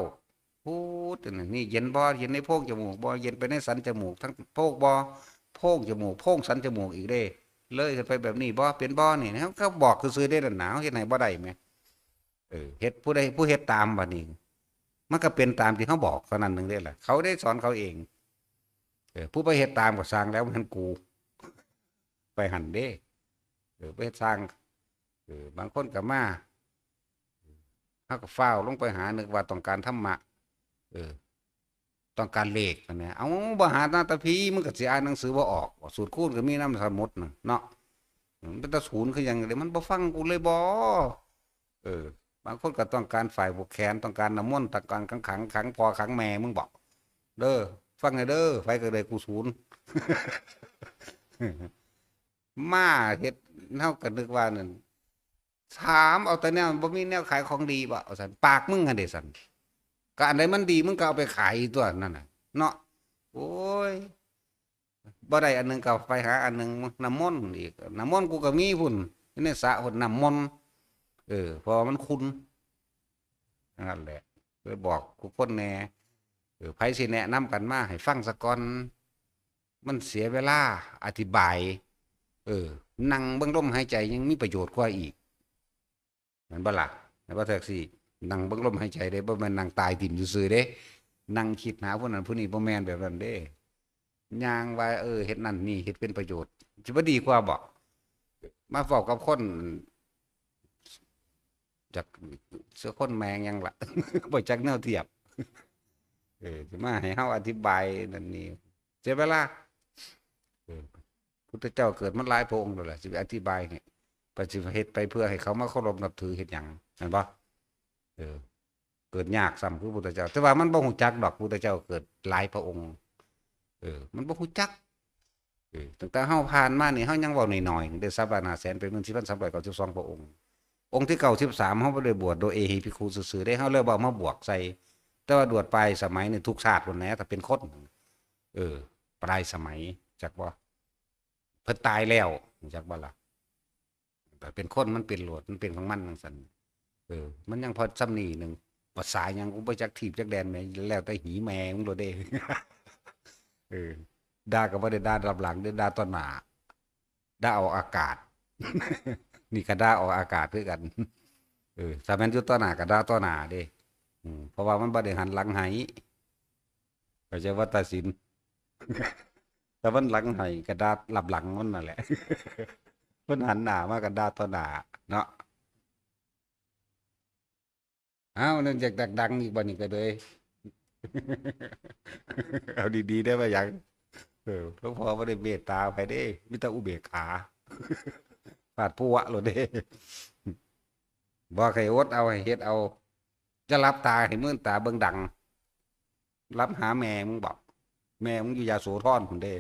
พูด นี่เย็นบ่ เย็นในโพรงจมูกบ่ เย็นไปในสันจมูก ทั้งโพรงบ่ โพรงจมูก โพรงสันจมูกอีกเด้ เลยไปแบบนี้บ่ เป็นบ่ นี่นะ เขาบอกซื่อๆเด้ นั่นหนาว เฮ็ดให้บ่ได้แหม เออ เฮ็ด ผู้ใด ผู้เฮ็ดตามบัดนี้ มันก็เป็นตามที่เขาบอกเท่านั้นหนึ่งเด้ล่ะ เขาได้สอนเขาเอง เออ ผู้ไปเฮ็ดตามก็ซ่างแล้ว มันกู ไปหั่นเด้ เออ ไปเฮ็ดซ่าง เออ บางคนก็มา เฮาก็ฟ้าวลงไปหา นึกว่าต้องการธรรมะ เออ ต้องการเลขนั่นแหละ เอ้า บ่หาหน้าตาพี มึงก็สิอ่านหนังสือบ่ออก สูตรคูณก็มีนำสมุดน่ะเนาะ อืม เป็นตาศูนย์คือหยังเด้ มันบ่ฟังกูเลยบ่ เออ บางคนก็ต้องการฝ่ายผูกแขน ต้องการน้ำมนต์ ต้องการขังขัง ขังพ่อขังแม่มึงบอก เด้อ ฟังแหน่เด้อ ไผก็ได้กูศูนย์ มาเฮ็ด เฮาก็นึกว่านั่น ถามเอาแต่แนว บ่มีแนวขายของดีบ่ ว่าซั่น ปากมึงหั่นเด้ซั่น ก็อันใดมันดีมึงก็เอาไปขายตัวนั่นน่ะ เนาะ โอ้ย บ่ได้อันหนึ่งก็ไปหาอันหนึ่ง น้ำมนต์อีก น้ำมนต์กูก็มีพุ้น อยู่ในสระพุ้น น้ำมนต์ เออ เพราะว่ามันขุ่น นั่นแหละ เลยบอกทุกคนแหน่ เออ ไผสิแนะนำกันมาให้ฟังซะก่อน มันเสียเวลาอธิบาย เออ นั่งเบิ่งลมหายใจยังมีประโยชน์กว่าอีก แม่นบ่ล่ะ แม่นบ่แท็กซี่ นั่งเบิ่งลมหายใจเด้ บ่แม่นนั่งตายถิ่มซื่อๆเด้ นั่งคิดหาผู้นั้นผู้นี้ บ่แม่นแบบนั้นเด้ ย่างว่า เออ เฮ็ดนั่นนี่ เฮ็ดเป็นประโยชน์ สิบ่ดีกว่าบ่ มาเว้ากับคน จัก เสือคนแมงหยังล่ะ บ่จักแนวเทียบ เออ สิมาให้เฮาอธิบายนั่นนี่ เสียเวลา เออ พุทธเจ้าเกิดมาหลายพระองค์แล้วล่ะ สิไปอธิบายให้ ไปสิเฮ็ดไปเพื่อให้เขามาเคารพนับถือเฮ็ดหยัง แม่นบ่ เออ เกิดยากซ้ำคือพุทธเจ้า แต่ว่ามันบ่ฮู้จักดอก พุทธเจ้าเกิดหลายพระองค์ เออ มันบ่ฮู้จัก เออ ตั้งแต่เฮาผ่านมานี่ เฮายังเว้าน้อยๆ เด้ สัปดาห์หน้าแสนเป็นหมื่น สี่พันสามร้อยเก้าสิบสองพระองค์ องค์ที่เก้าสิบสาม เฮาบ่ได้บวชโดยเอหิภิกขุซื่อๆ เด้ เฮาเลยบ่เอามาบวกใส่ แต่ว่าบวชปลายสมัยนี่ทุกชาติพุ้นแหละ ถ้าเป็นคน เออ ปลายสมัย จักบ่ เพิ่นตายแล้ว จักบ่ล่ะ แต่เป็นคนมันเป็นโลด มันเป็นของมันจั่งซั้น เออ มันยังพอส่ำนี้หนึ่ง ภาษาหยังกูบ่จักทีบจักแดนแหม แล้วแต่หีแม่มึงโลดเด้ เออ ด่าก็บ่ได้ด่ารับหลังเด้ ด่าต่อหน้า ด่าออกอากาศ นี่ก็ด่าออกอากาศคือกัน เออ ถ้าแม่นอยู่ต่อหน้าก็ด่าต่อหน้าเด้ อืม เพราะว่ามันบ่ได้หันหลังให้ เข้าใจว่าตัดสิน แต่มันหลังให้ก็ด่ารับหลังมันนั่นแหละ มันหันหน้ามาก็ด่าต่อหน้าเนาะ อ้าว นั่นอยากดังๆ อีกบ่นี่ก็เลย เอาดีๆ ได้บ่หยัง เออ หลวงพ่อบ่ได้เมตตาไผเด้ มีแต่อุเบกขา ปาดปัวโลดเด้ บอกให้อดเอา ให้เฮ็ดเอา จะหลับตาให้มื่นตาเบิ่งดัง หลับหาแม่มึงบอก แม่มึงอยู่ยโสธรพุ้นเด้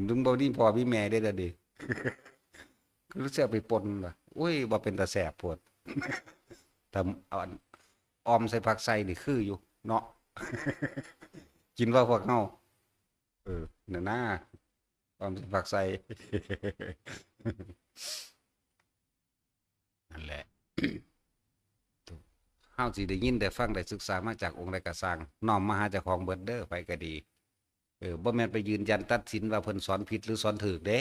มึงบ่มีพ่อมีแม่เด้อเด้อดิ คือสิเอาไปป่นล่ะ อุ้ย บ่เป็นตาแซ่บโพด แต่เอาอัน ออมใส่ผักไส่นี่คืออยู่เนาะ กินว่าพวกเฮา เออ นั่นนะ ออมใส่ผักไส่ นั่นแหละ เฮาสิได้ยินได้ฟังได้ศึกษามาจากองค์ใดก็ซ่าง น้อมมาหาเจ้าของเบิดเด้อ ไผก็ดี เออ บ่แม่นไปยืนยันตัดสินว่าเพิ่นสอนผิดหรือสอนถูกเด้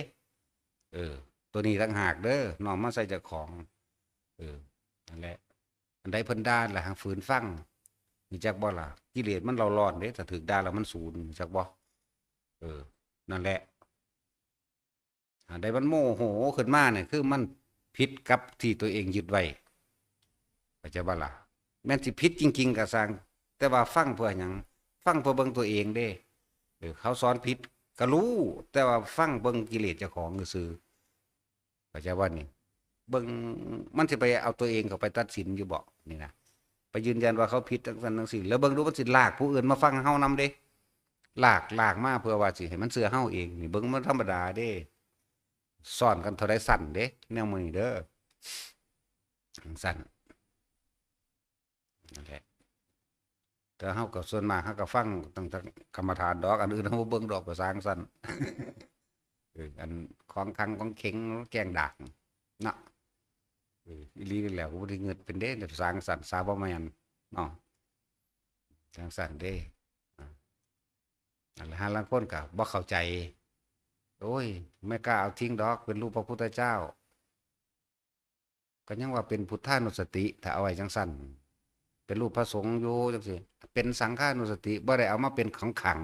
เออ ตัวนี้ต่างหากเด้อ น้อมมาใส่เจ้าของ เออ นั่นแหละ อันใดเพิ่นด่าล่ะ หังฝืนฟัง รู้จักบ่ล่ะ กิเลสมันเร่าร้อนเด้ ถ้าถูกด่าแล้วมันสูน รู้จักบ่ เออ นั่นแหละ อันใดมันโมโหขึ้นมาเนี่ย คือมันผิดกับที่ตัวเองยึดไว้ เข้าใจบ่ล่ะ แม่นสิผิดจริงๆ ก็ซ่าง แต่ว่าฟังเพื่อหยัง ฟังเพื่อเบิ่งตัวเองเด้ เออ เขาสอนผิดก็รู้ แต่ว่าฟังเบิ่งกิเลสเจ้าของซื่อๆ เข้าใจบ่นี่ เบิ่ง มันสิไปเอาตัวเองเข้าไปตัดสินอยู่บ่ นี่นะ ไปยืนยันว่าเขาผิดจั่งซั้นจั่งซี้ แล้วเบิ่งดูมันสิลากผู้อื่นมาฟังเฮานำเด้ ลาก ลากมาเพื่อว่าสิให้มันเชื่อเฮาเอง นี่เบิ่งมันธรรมดาเด้ ซ้อนกันเท่าใดซั้นเด้ แนวมื้อนี้เด้อ จั่งซั้น นั่นแหละ แต่เฮาก็ส่วนมากเฮาก็ฟังตั้งแต่กรรมฐานดอก อันอื่นเฮาบ่เบิ่งดอก ภาษาจั่งซั้น เออ อันของขังของเข็งแกล้งดากเนาะ เออ อีหลีนี่แหละ กูบ่ได้เงิดเป็นเด้ ภาษาจั่งซั้น สาบ่แม่นเนาะ จั่งซั้นเด้ อ่า นั่นแหละ ห่าลางคนก็บ่เข้าใจ โอ้ย ไม่กล้าเอาทิ้งดอก เป็นรูปพระพุทธเจ้า ก็ยังว่าเป็นพุทธานุสติ ถ้าเอาไว้จั่งซั้น เป็นรูปพระสงฆ์อยู่จั่งซี้ เป็นสังฆานุสติ บ่ได้เอามาเป็นของขัง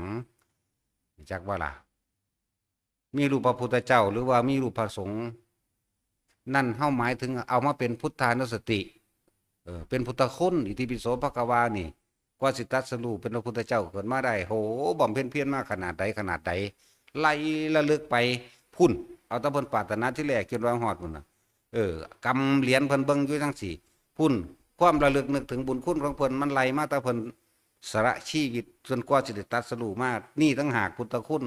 จักว่าล่ะ มีรูปพระพุทธเจ้า หรือว่ามีรูปพระสงฆ์ นั่นเฮาหมายถึงเอามาเป็นพุทธานุสติ เออ เป็นพุทธคุณ อิติปิโสภะคะวานี่ กว่าสิตรัสรู้เป็นพระพุทธเจ้าเกิดมาได้ โห บำเพ็ญเพียรมาขนาดใดขนาดใด ไล่ระลึกไปพุ้น เอาแต่เพิ่นปรารถนาที่แรกจนว่าฮอดพุ้นน่ะ เออ กำเหรียญเพิ่นเบิ่งอยู่จั่งซี้ พุ้น ความระลึกนึกถึงบุญคุณของเพิ่น มันไล่มาแต่เพิ่นสละชีวิตจนกว่าสิได้ตรัสรู้มา นี่ต่างหากพุทธคุณ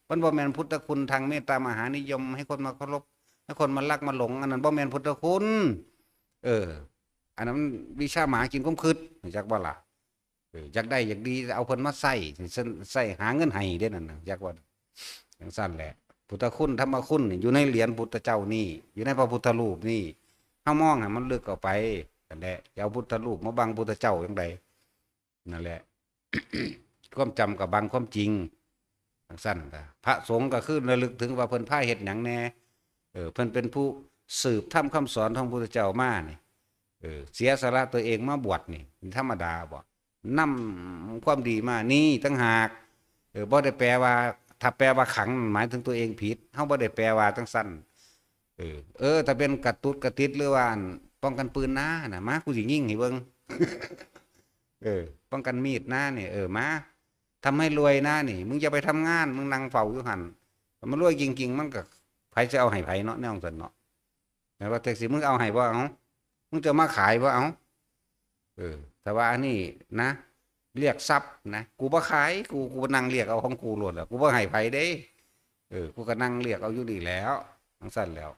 มันบ่แม่นพุทธคุณทางเมตตามหานิยม ให้คนมาเคารพ ให้คนมารักมาหลง อันนั้นบ่แม่นพุทธคุณ เออ อันนั้นมันวิชาหมากินความคิด รู้จักบ่ล่ะ เออ อยากได้อยากดี เอาเพิ่นมาใช้ ใช้หาเงินให้เด้นั่นน่ะ จักว่าจั่งซั้นแหละ พุทธคุณ ธรรมคุณนี่อยู่ในเหรียญพุทธเจ้านี่ อยู่ในพระพุทธรูปนี่ เฮามองให้มันลึกเข้าไป นั่นแหละ อย่าเอาพุทธรูปมาบังพุทธเจ้าจั่งใด นั่นแหละ ความจำก็บังความจริง จั่งซั้นก็ พระสงฆ์ก็คือระลึกถึงว่าเพิ่นพาเฮ็ดหยังแน่ เออ เพิ่นเป็นผู้สืบธรรมคำสอนของพระพุทธเจ้ามานี่ เออ เสียสละตัวเองมาบวชนี่ ธรรมดาบ่ นำความดีมา นี่ต่างหาก เออ บ่ได้แปลว่า ถ้าแปลว่าขัง หมายถึงตัวเองผิด เฮาบ่ได้แปลว่าจั่งซั้น เออ เออ ถ้าเป็นกระตุดกระติด หรือว่าอันป้องกันปืนนะ น่ะ มา กูสิยิงให้เบิ่ง เออ ป้องกันมีดนะนี่ เออ มา ทำให้รวยนะนี่ มึงอย่าไปทำงาน มึงนั่งเฝ้าอยู่หั่น มันรวยจริงๆ มันก็ ไผสิเอาให้ไผเนาะ แนวจั่งซั้นเนาะ แม่นบ่ แท็กซี่ มึงเอาให้บ่เอา มึงจะมาขายบ่เอา เออ แต่ว่าอันนี้นะ เรียกทรัพย์นะ กูบ่ขาย กู กูนั่งเรียกเอาของกูโลดแหละ กูบ่ให้ไผเด้ เออ กูก็นั่งเรียกเอาอยู่นี่แหล้ว จั่งซั้นแหล้ว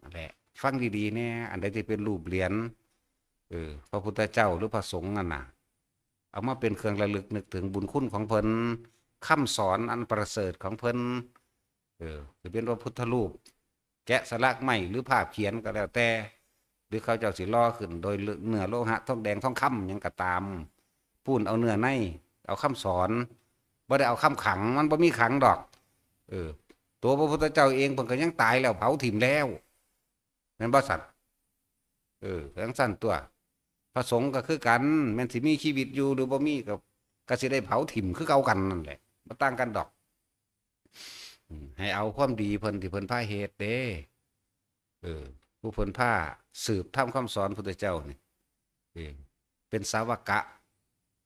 นั่นแหละ ฟังดีๆแหน่ อันใดที่เป็นรูปเหรียญ เออ พระพุทธเจ้าหรือพระสงฆ์นั่นน่ะ เอามาเป็นเครื่องระลึกนึกถึงบุญคุณของเพิ่น คำสอนอันประเสริฐของเพิ่น เออ จะเป็นพระพุทธรูป แกะสลักไม้หรือภาพเขียนก็แล้วแต่ หรือเขาเจ้าสิหล่อขึ้นโดยเนื้อโลหะทองแดงทองคำหยังก็ตาม ปูนเอาเนื้อใน เอาคำสอน บ่ได้เอาคำขัง มันบ่มีขังดอก เออ ตัวพระพุทธเจ้าเองเพิ่นก็ยังตายแล้ว เผาถิ่มแล้ว แม่นบ่ซั่น เออ จั่งซั้นตัว พระสงฆ์ก็คือกัน แม่นสิมีชีวิตอยู่หรือบ่มีก็ ก็สิได้เผาถิ่มคือเก่ากันนั่นแหละ บ่ต่างกันดอก อืม ให้เอาความดีเพิ่นที่เพิ่นพาเฮ็ดเด้ เออ ผู้เพิ่นพาสืบธรรมคำสอนพุทธเจ้านี่ เออ เป็นสาวกะ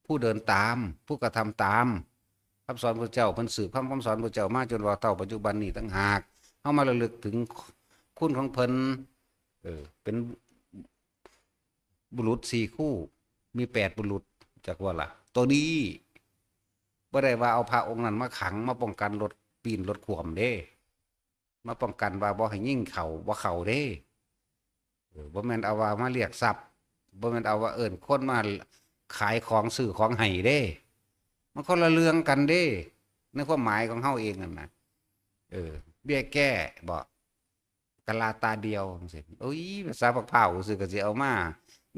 ผู้เดินตาม ผู้กระทำตามคำสอนพุทธเจ้า เพิ่นสืบคำ คำสอนพุทธเจ้ามาจนว่าเท่าปัจจุบันนี้ต่างหาก เฮามาระลึกถึงคุณของเพิ่น เออ เป็นบุรุษสี่คู่ มีแปดบุรุษ จักว่าล่ะ ตัวนี้ บ่ได้ว่าเอาพระองค์นั้นมาขัง มาป้องกันรถปีนรถขวมเด้ มาป้องกันว่าบ่ให้ยิงเข้า บ่เข้าเด้ เออ บ่แม่นเอาว่ามาเรียกทรัพย์ บ่แม่นเอาว่าเอิ้นคนมาขายของซื้อของให้เด้ มันคนละเรื่องกันเด้ ในความหมายของเฮาเองนั่นน่ะ เออ เบี้ยแก้บ่ กะลาตาเดียวจั่งซี้ โอ้ย ภาษาบักพร้าวซื่อก็สิเอามา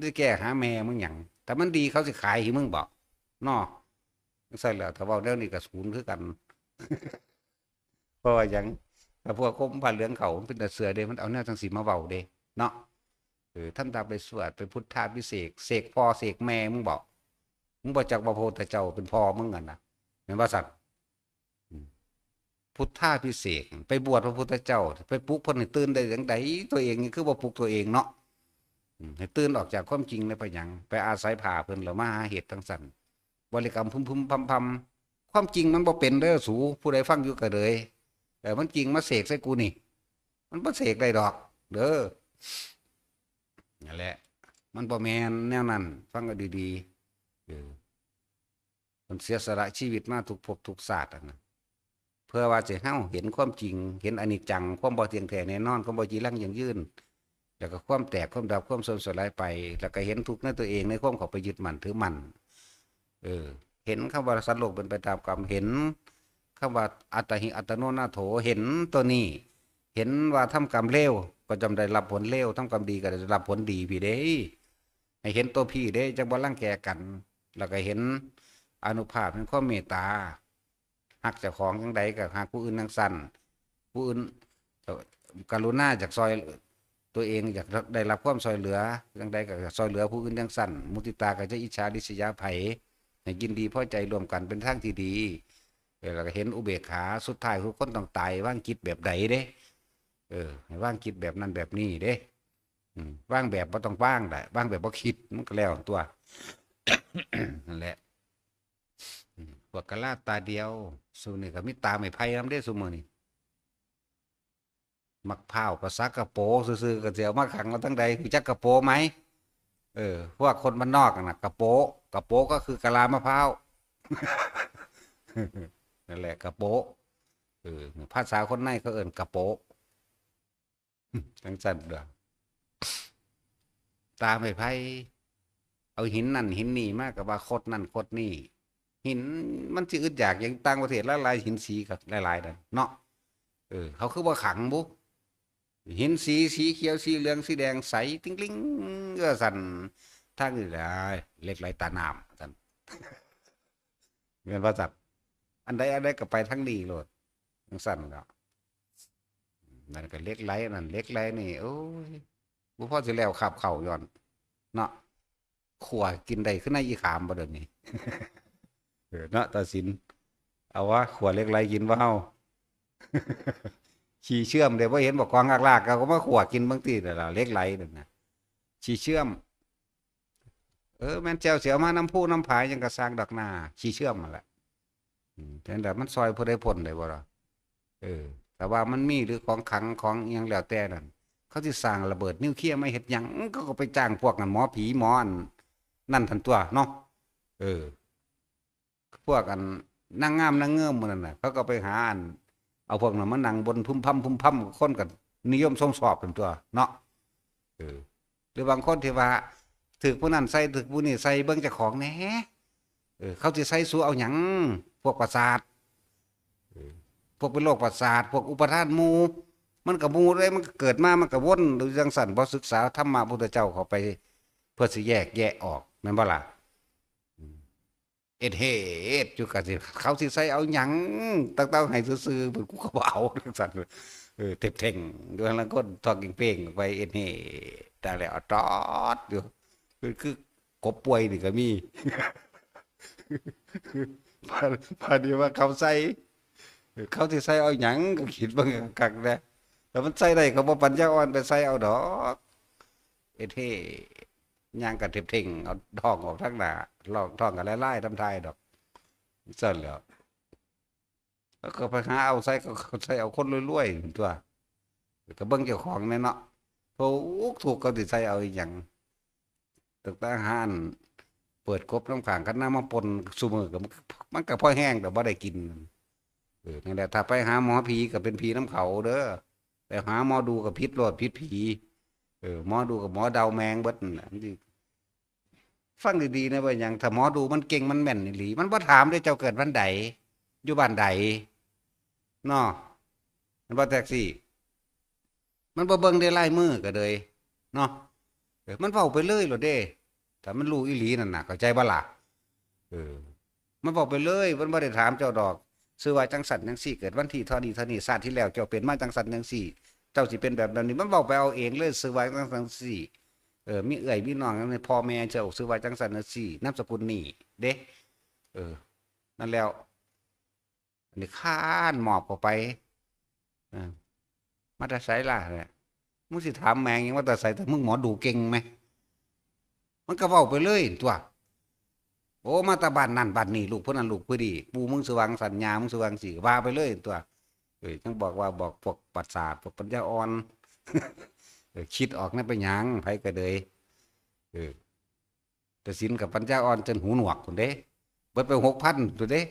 สิแก้หาแม่มึงหยัง ถ้ามันดีเขาสิขายให้มึงบ่ เนาะ จั่งซั้นแหล้ว ถ้าเว้าแนวนี้ก็ศูนย์คือกัน เพราะว่าหยัง ถ้าพวกคมผ้าเหลืองเขามันเป็นตาเชื่อเด้ มันเอาแนวจั่งซี้มาเว้าเด้ เนาะ เออ ทำตาไปสวด ไปพุทธาภิเษก เสกพ่อเสกแม่มึงบ่ มึงบ่จักว่าพระพุทธเจ้าเป็นพ่อมึงหั่นน่ะ แม่นบ่ซั่น อืม พุทธาภิเษก ไปบวชพระพุทธเจ้า ไปปลุกเพิ่นให้ตื่นได้จั่งใด ตัวเองนี่คือบ่ปลุกตัวเองเนาะ อืม ให้ตื่นออกจากความจริงแล้วไปหยัง ไปอาศัยผ้าเพิ่นแล้วมาหาเฮ็ดจั่งซั้น บริกรรมพึมพึมพำพำ ความจริงมันบ่เป็นเด้อสู ผู้ใดฟังอยู่ก็เลย เออ มันจริงมาเสกใส่กูนี่ มันบ่เสกได้ดอก เด้อ นั่นแหละ มันบ่แม่นแนวนั้น ฟังเอาดีๆ เออ มันเสียสละชีวิตมาทุกภพทุกชาติอะนะ เพื่อว่าจะให้เฮาเห็นความจริง เห็นอนิจจัง ความบ่เที่ยงแท้แน่นอน ความบ่จีรังยั่งยืน แล้วก็ความแตก ความดับ ความเสื่อมสลายไป แล้วก็เห็นทุกข์ในตัวเอง ในความเข้าไปยึดมั่นถือมั่น เออ เห็นคำว่าสัตว์โลกเป็นไปตามกรรม เห็นคำว่าอัตตาหิอัตโนนาโถ เห็นตัวนี้ เห็นว่าทำกรรมเลวก็ย่อมได้รับผลเลว ทำกรรมดีก็ได้รับผลดีพี้เด้ ให้เห็นตัวพี้เด้ จั่งบ่รังแกกัน แล้วก็เห็นอานุภาพแห่งความเมตตา ฮักเจ้าของจั่งใดก็ฮักผู้อื่นจั่งซั้น ผู้อื่น กรุณาอยากซ่อยตัวเอง อยากได้รับความซ่อยเหลือจั่งใดก็ซ่อยเหลือผู้อื่นจั่งซั้น มุทิตาก็จะอิจฉาริษยาไผ ให้ยินดีพอใจร่วมกันเป็นทางที่ดี เออ แล้วก็เห็นอุเบกขา สุดท้ายทุกคนต้องตาย วางจิตแบบใดเด้ เออ ให้วางจิตแบบนั้นแบบนี้เด้ อืม วางแบบบ่ต้องวางได้ วางแบบบ่คิด มันก็แล้วตัว นั่นแหละ อืม พวกกะลาตาเดียว ซุมื้อนี้ก็มีตาไม้ไผ่นำเด้ ซุมื้อนี้ บักพร้าวก็สักกะโปซื่อๆ ก็สิเอามาขังเอาจั่งใด รู้จักกะโปไหม เออ พวกคนบ้านนอกน่ะ กะโป กะโปก็คือกะลามะพร้าว นั่นแหละ กะโป เออ ภาษาคนในเขาเอิ้นกะโป จั่งซั้นเด้อ ตาไม้ไผ่ เอาหินนั่นหินนี่มาก็ว่าคดนั่นคดนี่ หินมันสิอึดอยากหยัง ต่างประเทศหลายๆ หินสีก็หลายๆ นั่นเนาะ เออ เขาคือบ่ขังบุ หินสี สีเขียว สีเหลือง สีแดง ใสติ๊งกลิ้ง เออ ซั่น ทางนี้แหละ เหล็กไหลตาน้ำ ซั่น แม่นว่าซั่น อันใดอันใดก็ไปทางนี้โลด จั่งซั้นเนาะ นั่นก็เหล็กไหล นั่นเหล็กไหลนี่ โอ้ย บ่พอสิแล้วคาบข้าวย้อน เนาะ ขั่วกินได้คือในอีขามบ่เดี๋ยวนี้ เออ เนาะ ตาสิน เอาวะ ขั่วเหล็กไหลกินบ่เฮา ขี้เชื่อมเด้ บ่เห็นบ่กองลากๆ เขาก็มาขั่วกินบางทีนั่นล่ะ เหล็กไหลนั่นน่ะ ขี้เชื่อม เออ แม่นแจ่วสิเอามานำภูนำผาหยังก็ซ่างดอกนา ขี้เชื่อมนั่นแหละ อืม แต่นั่นแหละมันซ่อยผู้ใดพ้นได้บ่ล่ะ เออ ไป แต่ว่ามันมีหรือของขลังของอิหยังแล้วแต่นั่น เขาสิสร้างระเบิดนิวเคลียร์มาเฮ็ดหยัง เขาก็ไปจ้างพวกนั้นหมอผีหมออันนั่นทันตัวเนาะ เออ พวกอันนางงามนางเงื้อมหมู่นั่นน่ะ เขาก็ไปหาอัน เอาพวกนั้นมานั่งบนพึมพำพึมพำ คนก็นิยมชมชอบทันตัวเนาะ เออ หรือบางคนที่ว่าถืกผู้นั้นใส่ถืกผู้นี้ใส่ เบิ่งเจ้าของแหน่ เออ เขาสิใส่สูเอาหยัง พวกประสาท เออ พวกเป็นโรคประสาท พวกอุปาทานหมู่ มันก็หมู่เด้ มันก็เกิดมา มันก็วนอยู่จั่งซั้น บ่ศึกษาธรรมะพุทธเจ้าเข้าไป เพื่อสิแยกแยะออก แม่นบ่ล่ะ อืม เอ็ดเฮ็ดอยู่กะสิ เขาสิใส่เอาหยัง ตั้งๆ ให้ซื่อๆ เพิ่น กูก็บ่เอาจั่งซั้น เออ เต็บเท่ง อยู่ลางคนท้องเป่งๆ ไป เอ็ดเฮ็ด แต่แล้วตอดอยู่ คือ คือกบป่วยนี่ก็มี พา พาดีว่าเขาใส่ เขาสิใส่เอาหยัง ก็คิดเบิ่งคักๆ แหน่ แต่มันใส่ได้ เขาบ่ปัญญาอ่อนไปใส่เอาดอก เอเท่ ย่างกะเต็บเท่ง เอาท้องออกทางหน้า ลองท้องกะลายๆ นำทายดอก ซั่นแหล้ว แล้วก็ไปหาเอาใส่ ก็ใส่เอาคนรวยๆ ตัว ก็เบิ่งเจ้าของแหน่เนาะ ทุกข์ทุกข์ เขาสิใส่เอาอีหยัง ตั้งแต่อาหาร เปิดกบนำข้าง คันนำมาป่นซุมื้อก็ มันก็พอแฮง แต่บ่ได้กิน เออ นั่นแหละ ถ้าไปหาหมอผีก็เป็นผีนำเขาเด้อ ไปหาหมอดูก็ผิดโลด ผิดผี เออ หมอดูกับหมอเดาแมงเบิดนั่นแหละ มันสิ ฟังดีๆ นะ ว่าหยัง ถ้าหมอดูมันเก่งมันแม่นอีหลี มันบ่ถามเด้ เจ้าเกิดวันใด อยู่บ้านใด เนาะ มันบ่แท็กซี่ มันบ่เบิ่งเด้ลายมือก็เลย เนาะ เออ มันเว้าไปเลยโลดเด้ ถ้ามันรู้อีหลีนั่นน่ะ เข้าใจบ่ล่ะ เออ มันเว้าไปเลย มันบ่ได้ถามเจ้าดอก ชื่อว่าจั่งซั้นจั่งซี้ เกิดวันที่เท่านี้เท่านี้ ชาติที่แล้วเจ้าเป็นมาจั่งซั้นจั่งซี้ เจ้าสิเป็นแบบนั้นนี่ มันเว้าไปเอาเองเลย ชื่อว่าจั่งซั้นจั่งซี้ เออ มีเอื้อยมีน้อง มีพ่อแม่เจ้า ชื่อว่าจั่งซั้นจั่งซี้ นามสกุลนี้เด้ เออ นั่นแล้ว อันนี้ค้านหมอบเข้าไป เออ มาแต่ไสล่ะเนี่ย มึงสิถามแม่งหยังมาแต่ไส แต่มึงหมอดูเก่งไหม มันก็เว้าไปเลยตัว โอ้ มาแต่บ้านนั่นบ้านนี่ ลูกผู้นั้นลูกผู้นี้ ปู่มึงชื่อว่าจั่งซั้น ย่ามึงชื่อว่าจั่งซี้ ว่าไปเลยตัว เอ้ย จั่งบอกว่าบอกพวกประสาท พวกปัญญาอ่อน เออ คิดออกนะ เป็นหยัง ไผก็เลย เออ ตาสินกับปัญญาอ่อนจนหูหนวกพุ้นเด้ เบิดไปหกพันพุ้นเด้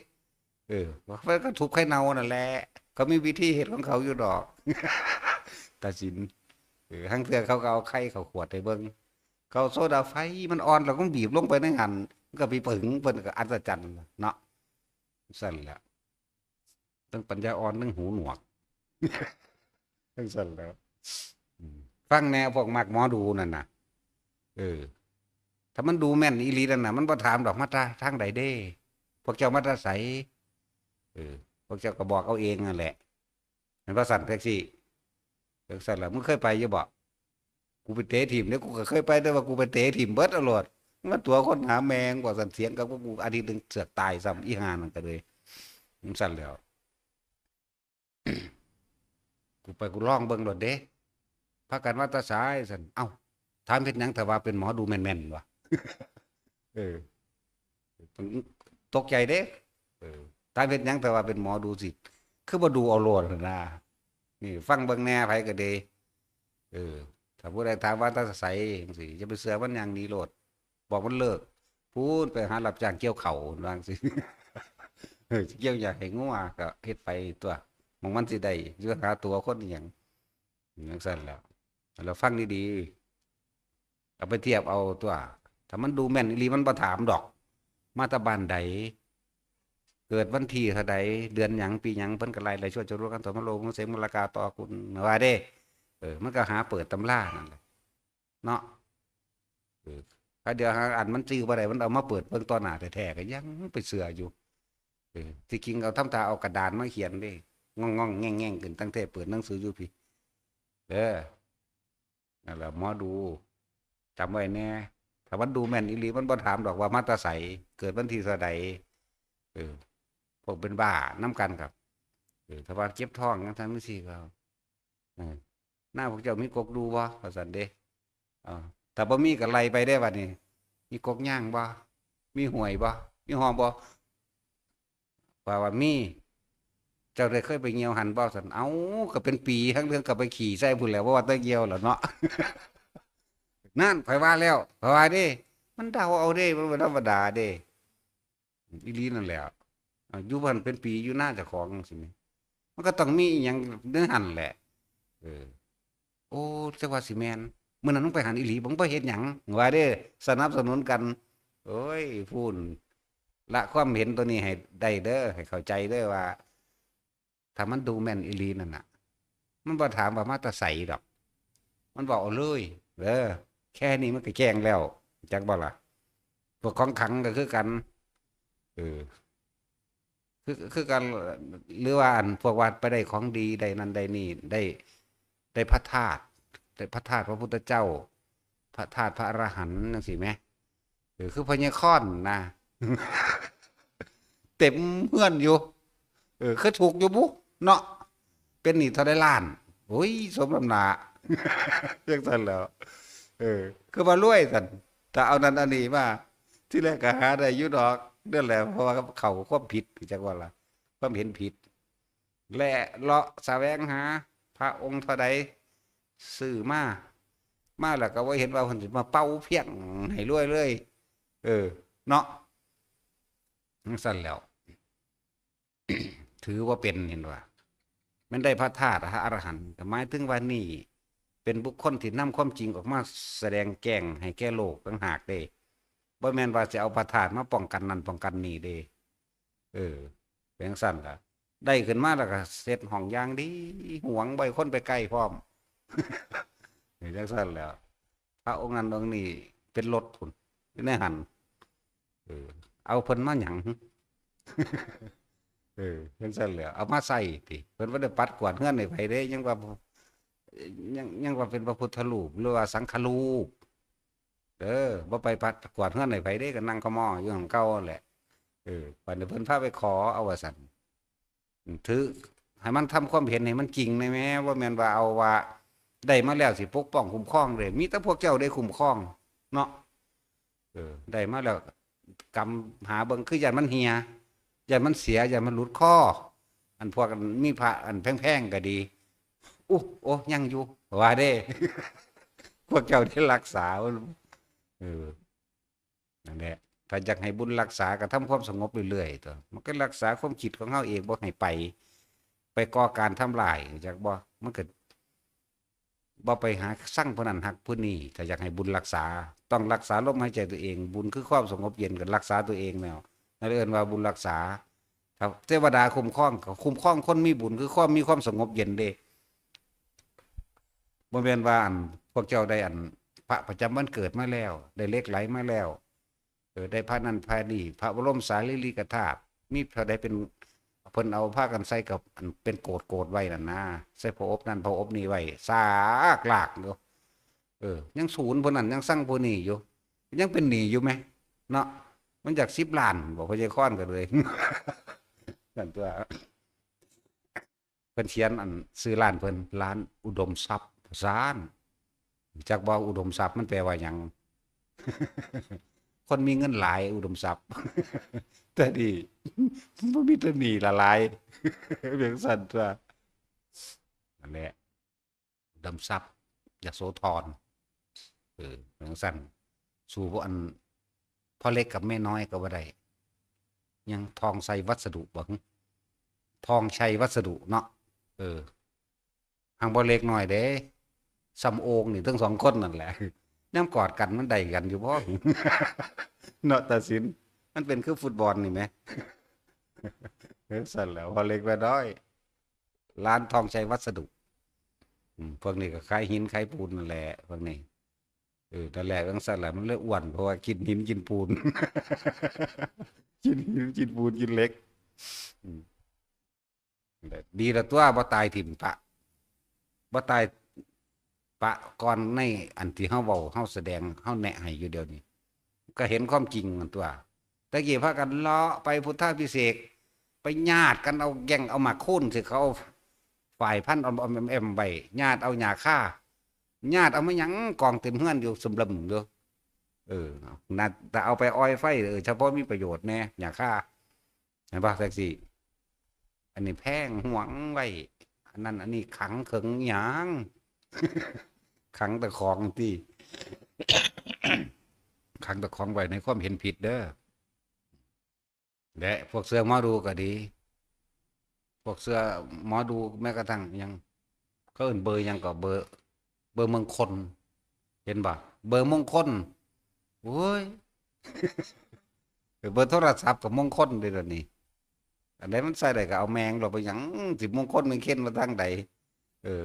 เออ เพิ่นก็ทุบไข่เน่านั่นแหละ เขามีวิธีเฮ็ดของเขาอยู่ดอก ตาสิน เออ ลางเทื่อเขาก็เอาไข่เข้าขวดให้เบิ่ง เขาโซดาไฟมันอ่อน แล้วก็บีบลงไปในหั่น มันก็ไปผึ่ง เพิ่นก็อัศจรรย์เนาะ ซั่นแหละ ทั้งปัญญาอ่อน ทั้งหูหนวก จั่งซั่นแหล้ว อืม ฟังแหน่พวกมักหมอดูนั่นน่ะ เออ ถ้ามันดูแม่นอีหลีนั่นน่ะ มันบ่ถามดอก มาแต่ทางใดเด้ พวกเจ้ามาแต่ไส เออ พวกเจ้าก็บอกเอาเองนั่นแหละ แม่นบ่ซั้น แท็กซี่ จั่งซั่นล่ะ มึงเคยไปอยู่บ่ กูไปเตะถิ่มเด้ กูก็เคยไป แต่ว่ากูไปเตะถิ่มเบิดเอาโลด มาตั๋วคนหาแม่ง ว่าซั่น เถียงกับกูอาทิตย์หนึ่งเสือกตายซ้ำ อีห่านั่นก็เลย จั่งซั่นแหล้ว กูไปกูลองเบิ่งโลดเด้ พากันว่าตาสายซั่น เอ้า ถามเฮ็ดหยังถ้าว่าเป็นหมอดูแม่นๆ วะ เออ ตกใจเด้ เออ ถามเฮ็ดหยังถ้าว่าเป็นหมอดูสิ คือบ่ดูเอาโลดหั่นนะ นี่ฟังเบิ่งแหน่ ไผก็ดี เออ ถ้าผู้ใดถามว่าตาใสจั่งซี้ อย่าไปเชื่อมัน ย่างหนีโลด บอกมันเลิก พู้นไปหารับจ้างเกี่ยวข้าว ว่าจั่งซี้ เออ เกี่ยวหญ้าให้งัวก็เฮ็ดไปตั๊ว หม่องมันสิได้ สิหาตั๋วคนอิหยัง จั่งซั่นแหล้ว แล้วฟังดีๆ เอาไปเทียบเอาตั๊ว ถ้ามันดูแม่นอีหลีมันบ่ถามดอก มาแต่บ้านใด เกิดวันที่เท่าใด เดือนหยัง ปีหยัง เพิ่นก็ไล่ ไล่ชวด จรวด กัน สมโล มงเสง มลกา ต่อคุณ ว่าเด้ เออ มันก็หาเปิดตำรานั่นแหละ เนาะ เออ ถ้าเดี๋ยวหาอันมันจื้อบ่ได้ มันเอามาเปิดเบิ่งต่อหน้าแท้ๆ ก็ยังไปเชื่ออยู่ เออ ที่จริงเอาทำท่าเอากระดานมาเขียนเด้ ง่องๆ แง่งๆ ขึ้น ตั้งแต่เปิดหนังสืออยู่พี้ เออ นั่นแหละ หมอดู จำไว้แหน่ ถ้ามันดูแม่นอีหลี มันบ่ถามดอกว่ามาแต่ไส เกิดวันที่เท่าใด เออ พวกเป็นบ้านำกันครับ เออ ถ้าว่าเจ็บท้องจั่งซั้นจั่งซี้ก็ เออ หน้าพวกเจ้ามีกกดูบ่ ว่าซั่นเด้ เออ ถ้าบ่มีก็ไล่ไปเด้บัดนี้ มีกกย่างบ่ มีห้วยบ่ มีห้องบ่ ว่าว่ามี เจ้าได้เคยไปเยี่ยวหั่นบ่ ซั่น เอ้า ก็เป็นปี ทั้งเรื่องก็ไปขี้ใส่พู้นแหล้ว บ่ว่าแต่เยี่ยวแล้วเนาะ นั่น ข้อยว่าแล้ว ข้อยว่าเด้ มันเดาเอาเด้ มันบ่ธรรมดาเด้ อีหลีนั่นแหละ อ่า อยู่หั่นเป็นปี อยู่นาเจ้าของจั่งซี้แหม มันก็ต้องมีอิหยังในหั่นแหละ เออ โอ้ จักว่าสิแม่น มื้อนั้นมึงไปหั่นอีหลี มึงบ่เฮ็ดหยัง ว่าเด้ สนับสนุนกัน โอ้ย พู้น ละความเห็นตัวนี้ให้ได้เด้อ ให้เข้าใจเด้อว่า ถ้ามันดูแม่นอีหลีนั่นน่ะ มันบ่ถามว่ามาแต่ไสดอก มันเว้าเอาเลย เด้อ แค่นี้มันก็แจ้งแล้ว จักบ่ล่ะ พวกของขลังก็คือกัน เออ คือ คือกัน หรือว่าอันพวกว่าไปได้ของดี ได้นั่นได้นี่ ได้ ได้พระธาตุ ได้พระธาตุพระพุทธเจ้า พระธาตุพระอรหันต์จั่งซี้แหม เออ คือพญาคอนนะ เต็มเฮือนอยู่ เออ คือถูกอยู่บุ เนาะ เป็นหนี้เท่าใดล้าน โอ้ย สมน้ำหน้า จั่งซั่นแหล้ว เออ คือว่ารวยซั่น ถ้าเอานั่นอันนี้มา ทีแรกก็หาได้อยู่ดอก นั่นแหละ เพราะว่าเข้าความผิด จักว่าล่ะ ความเห็นผิด และเลาะแสวงหา พระองค์เท่าใด ซื้อมา มาแล้วก็บ่เห็นว่าเพิ่นสิมาเป่าเพียงให้รวยเลย เออ เนาะ จั่งซั่นแหล้ว ถือว่าเป็น เห็นว่า แม่นได้พระธาตุพระอรหันต์ ก็หมายถึงว่านี่เป็นบุคคลที่นำความจริงออกมาแสดงแจ้งให้แก่โลกต่างหากเด้ บ่แม่นว่าสิเอาพระธาตุมาป้องกันนั่นป้องกันนี่เด้ เออ เป็นจั่งซั่นล่ะ ได้ขึ้นมาแล้วก็เฮ็ดห้องอย่างดี หวงบ่ให้คนไปใกล้พร้อม เออ จั่งซั่นแหล้ว พระองค์นั้นองค์นี้เป็นรถพุ้น อยู่ในหั่น เออ เอาเพิ่นมาหยัง เออ จั่งซั่นแหล้ว เอามาใส่ติ เพิ่นบ่ได้ปัดกวาดเฮือนให้ไผเด้ ยังว่า ยัง ยังว่าเป็นพระพุทธรูป หรือว่าสังฆรูป เออ บ่ไปปัดกวาดเฮือนให้ไผเด้ ก็นั่งขะม้ออยู่ของเก่าแหละ เออ บัดนี้เพิ่นพาไปขอเอาว่าซั่น อืม ถือให้มันทำความเห็นให้มันจริงได้แหม บ่แม่นว่าเอาว่าได้มาแล้วสิปกป้องคุ้มครองเด้ มีแต่พวกเจ้าได้คุ้มครองเนาะ เออ ได้มาแล้วกำหาเบิ่ง คือย้านมันเหี่ย ย้านมันเสีย ย้านมันหลุดคอ อันพวกมีพระอันแพงๆก็ดี อู้ โอ้ ยังอยู่ ว่าเด้ พวกเจ้าได้รักษา เออ นั่นแหละ ถ้าอยากให้บุญรักษาก็ทำความสงบเรื่อยๆ ตั๊ว มันก็รักษาความคิดของเฮาเอง บ่ให้ไป ไปก่อการทำลาย จักบ่ มันก็บ่ไปหาซังผู้นั้นฮักผู้นี้ ถ้าอยากให้บุญรักษา ต้องรักษาลมหายใจตัวเอง บุญคือความสงบเย็น ก็รักษาตัวเองแล้ว นั่นเอิ้นว่าบุญรักษา ถ้าเทวดาคุ้มครอง ก็คุ้มครองคนมีบุญ คือความมีความสงบเย็นเด้ บ่แม่นว่าอันพวกเจ้าได้อันพระประจำวันเกิดมาแล้ว ได้เหล็กไหลมาแล้ว เออ ได้พระนั่นพระนี่ พระบรมสารีริกธาตุ มีเท่าใดเป็น เพิ่นเอาพากันใส่กับอันเป็นโกศโกศไว้นั่นนะ ใส่ผอบนั่นผอบนี่ไว้ ซากลากอยู่ เออ ยังศูนย์ผู้นั้น ยังซังผู้นี้อยู่ ยังเป็นหนี้อยู่แหม เนาะ มันอยากสิบล้าน บอกพญาคอนก็เลย นั่นตั๊ว เพิ่นเขียนอันชื่อร้านเพิ่น ร้านอุดมทรัพย์ ว่าซั่น จักบ่อุดมทรัพย์มันแปลว่าหยัง คนมีเงินหลายอุดมทรัพย์ แต่นี่ มันบ่มีแต่หนี้ละหลาย เป็นจั่งซั่นตั๊ว นั่นแหละ อุดมทรัพย์ ยโสธร เออ เป็นจั่งซั่น สู้พวกอัน พ่อเล็กกับแม่น้อยก็บ่ได้ ยังทองชัยวัสดุบ่ ทองชัยวัสดุเนาะ เออ หั้งบ่เล็กน้อยเด้ ส่ำโอ่งนี่ทั้งสองคนนั่นแหละ ยามกอดกันมันได้กันอยู่บ่ เนาะ ตัดสิน มันเป็นคือฟุตบอลนี่แหม เออ ซั่นแหล้ว พ่อเล็กแม่น้อย ร้านทองชัยวัสดุ อืม พวกนี้ก็ขายหินขายปูนนั่นแหละ พวกนี้ เออ นั่นแหละ จั่งซั่นแหละ มันเลยอ้วน เพราะว่ากินหินกินปูน กินหินกินปูนกินเหล็ก อืม ดีละตั๊ว บ่ตายถิ่มปะ บ่ตายปะก่อนในอันที่เฮาเว้า เฮาแสดง เฮาแนะให้อยู่เดี๋ยวนี้ ก็เห็นความจริงนั่นตั๊ว แต่กี้พากันเลาะไปพุทธาภิเษก ไปญาติกันเอาแก่งเอาหมากโคนสิเขาเอาฝ่ายพันธุ์ออมๆแอมๆไว้ ญาติเอาหญ้าคา ญาติเอามาหยังกองเต็มเฮือนอยู่ สำเริมอยู่ เออ น่าจะเอาไปออยไฟ เออ เฉพาะมีประโยชน์แน่ หญ้าคา เห็นปะ แท็กซี่ ไอ นี่แพงหวงไว้ อันนั้นอันนี้ขังเขิงหยัง ขังแต่ของที่ ขังแต่ของไว้ในความเห็นผิดเด้อ และพวกเชื่อหมอดูก็ดี พวกเชื่อหมอดูแม้กระทั่งยัง เขาเอิ้นเบอร์หยังก็เบอร์ เบอร์มงคล เห็นบ่ เบอร์มงคล โอ้ย เบอร์โทรศัพท์กับมงคลเด้อเดี๋ยวนี้ อันใดมันใส่ได้ก็เอาแม่งโลด ไปหยังสิมงคลมันเค้นมาทางใด เออ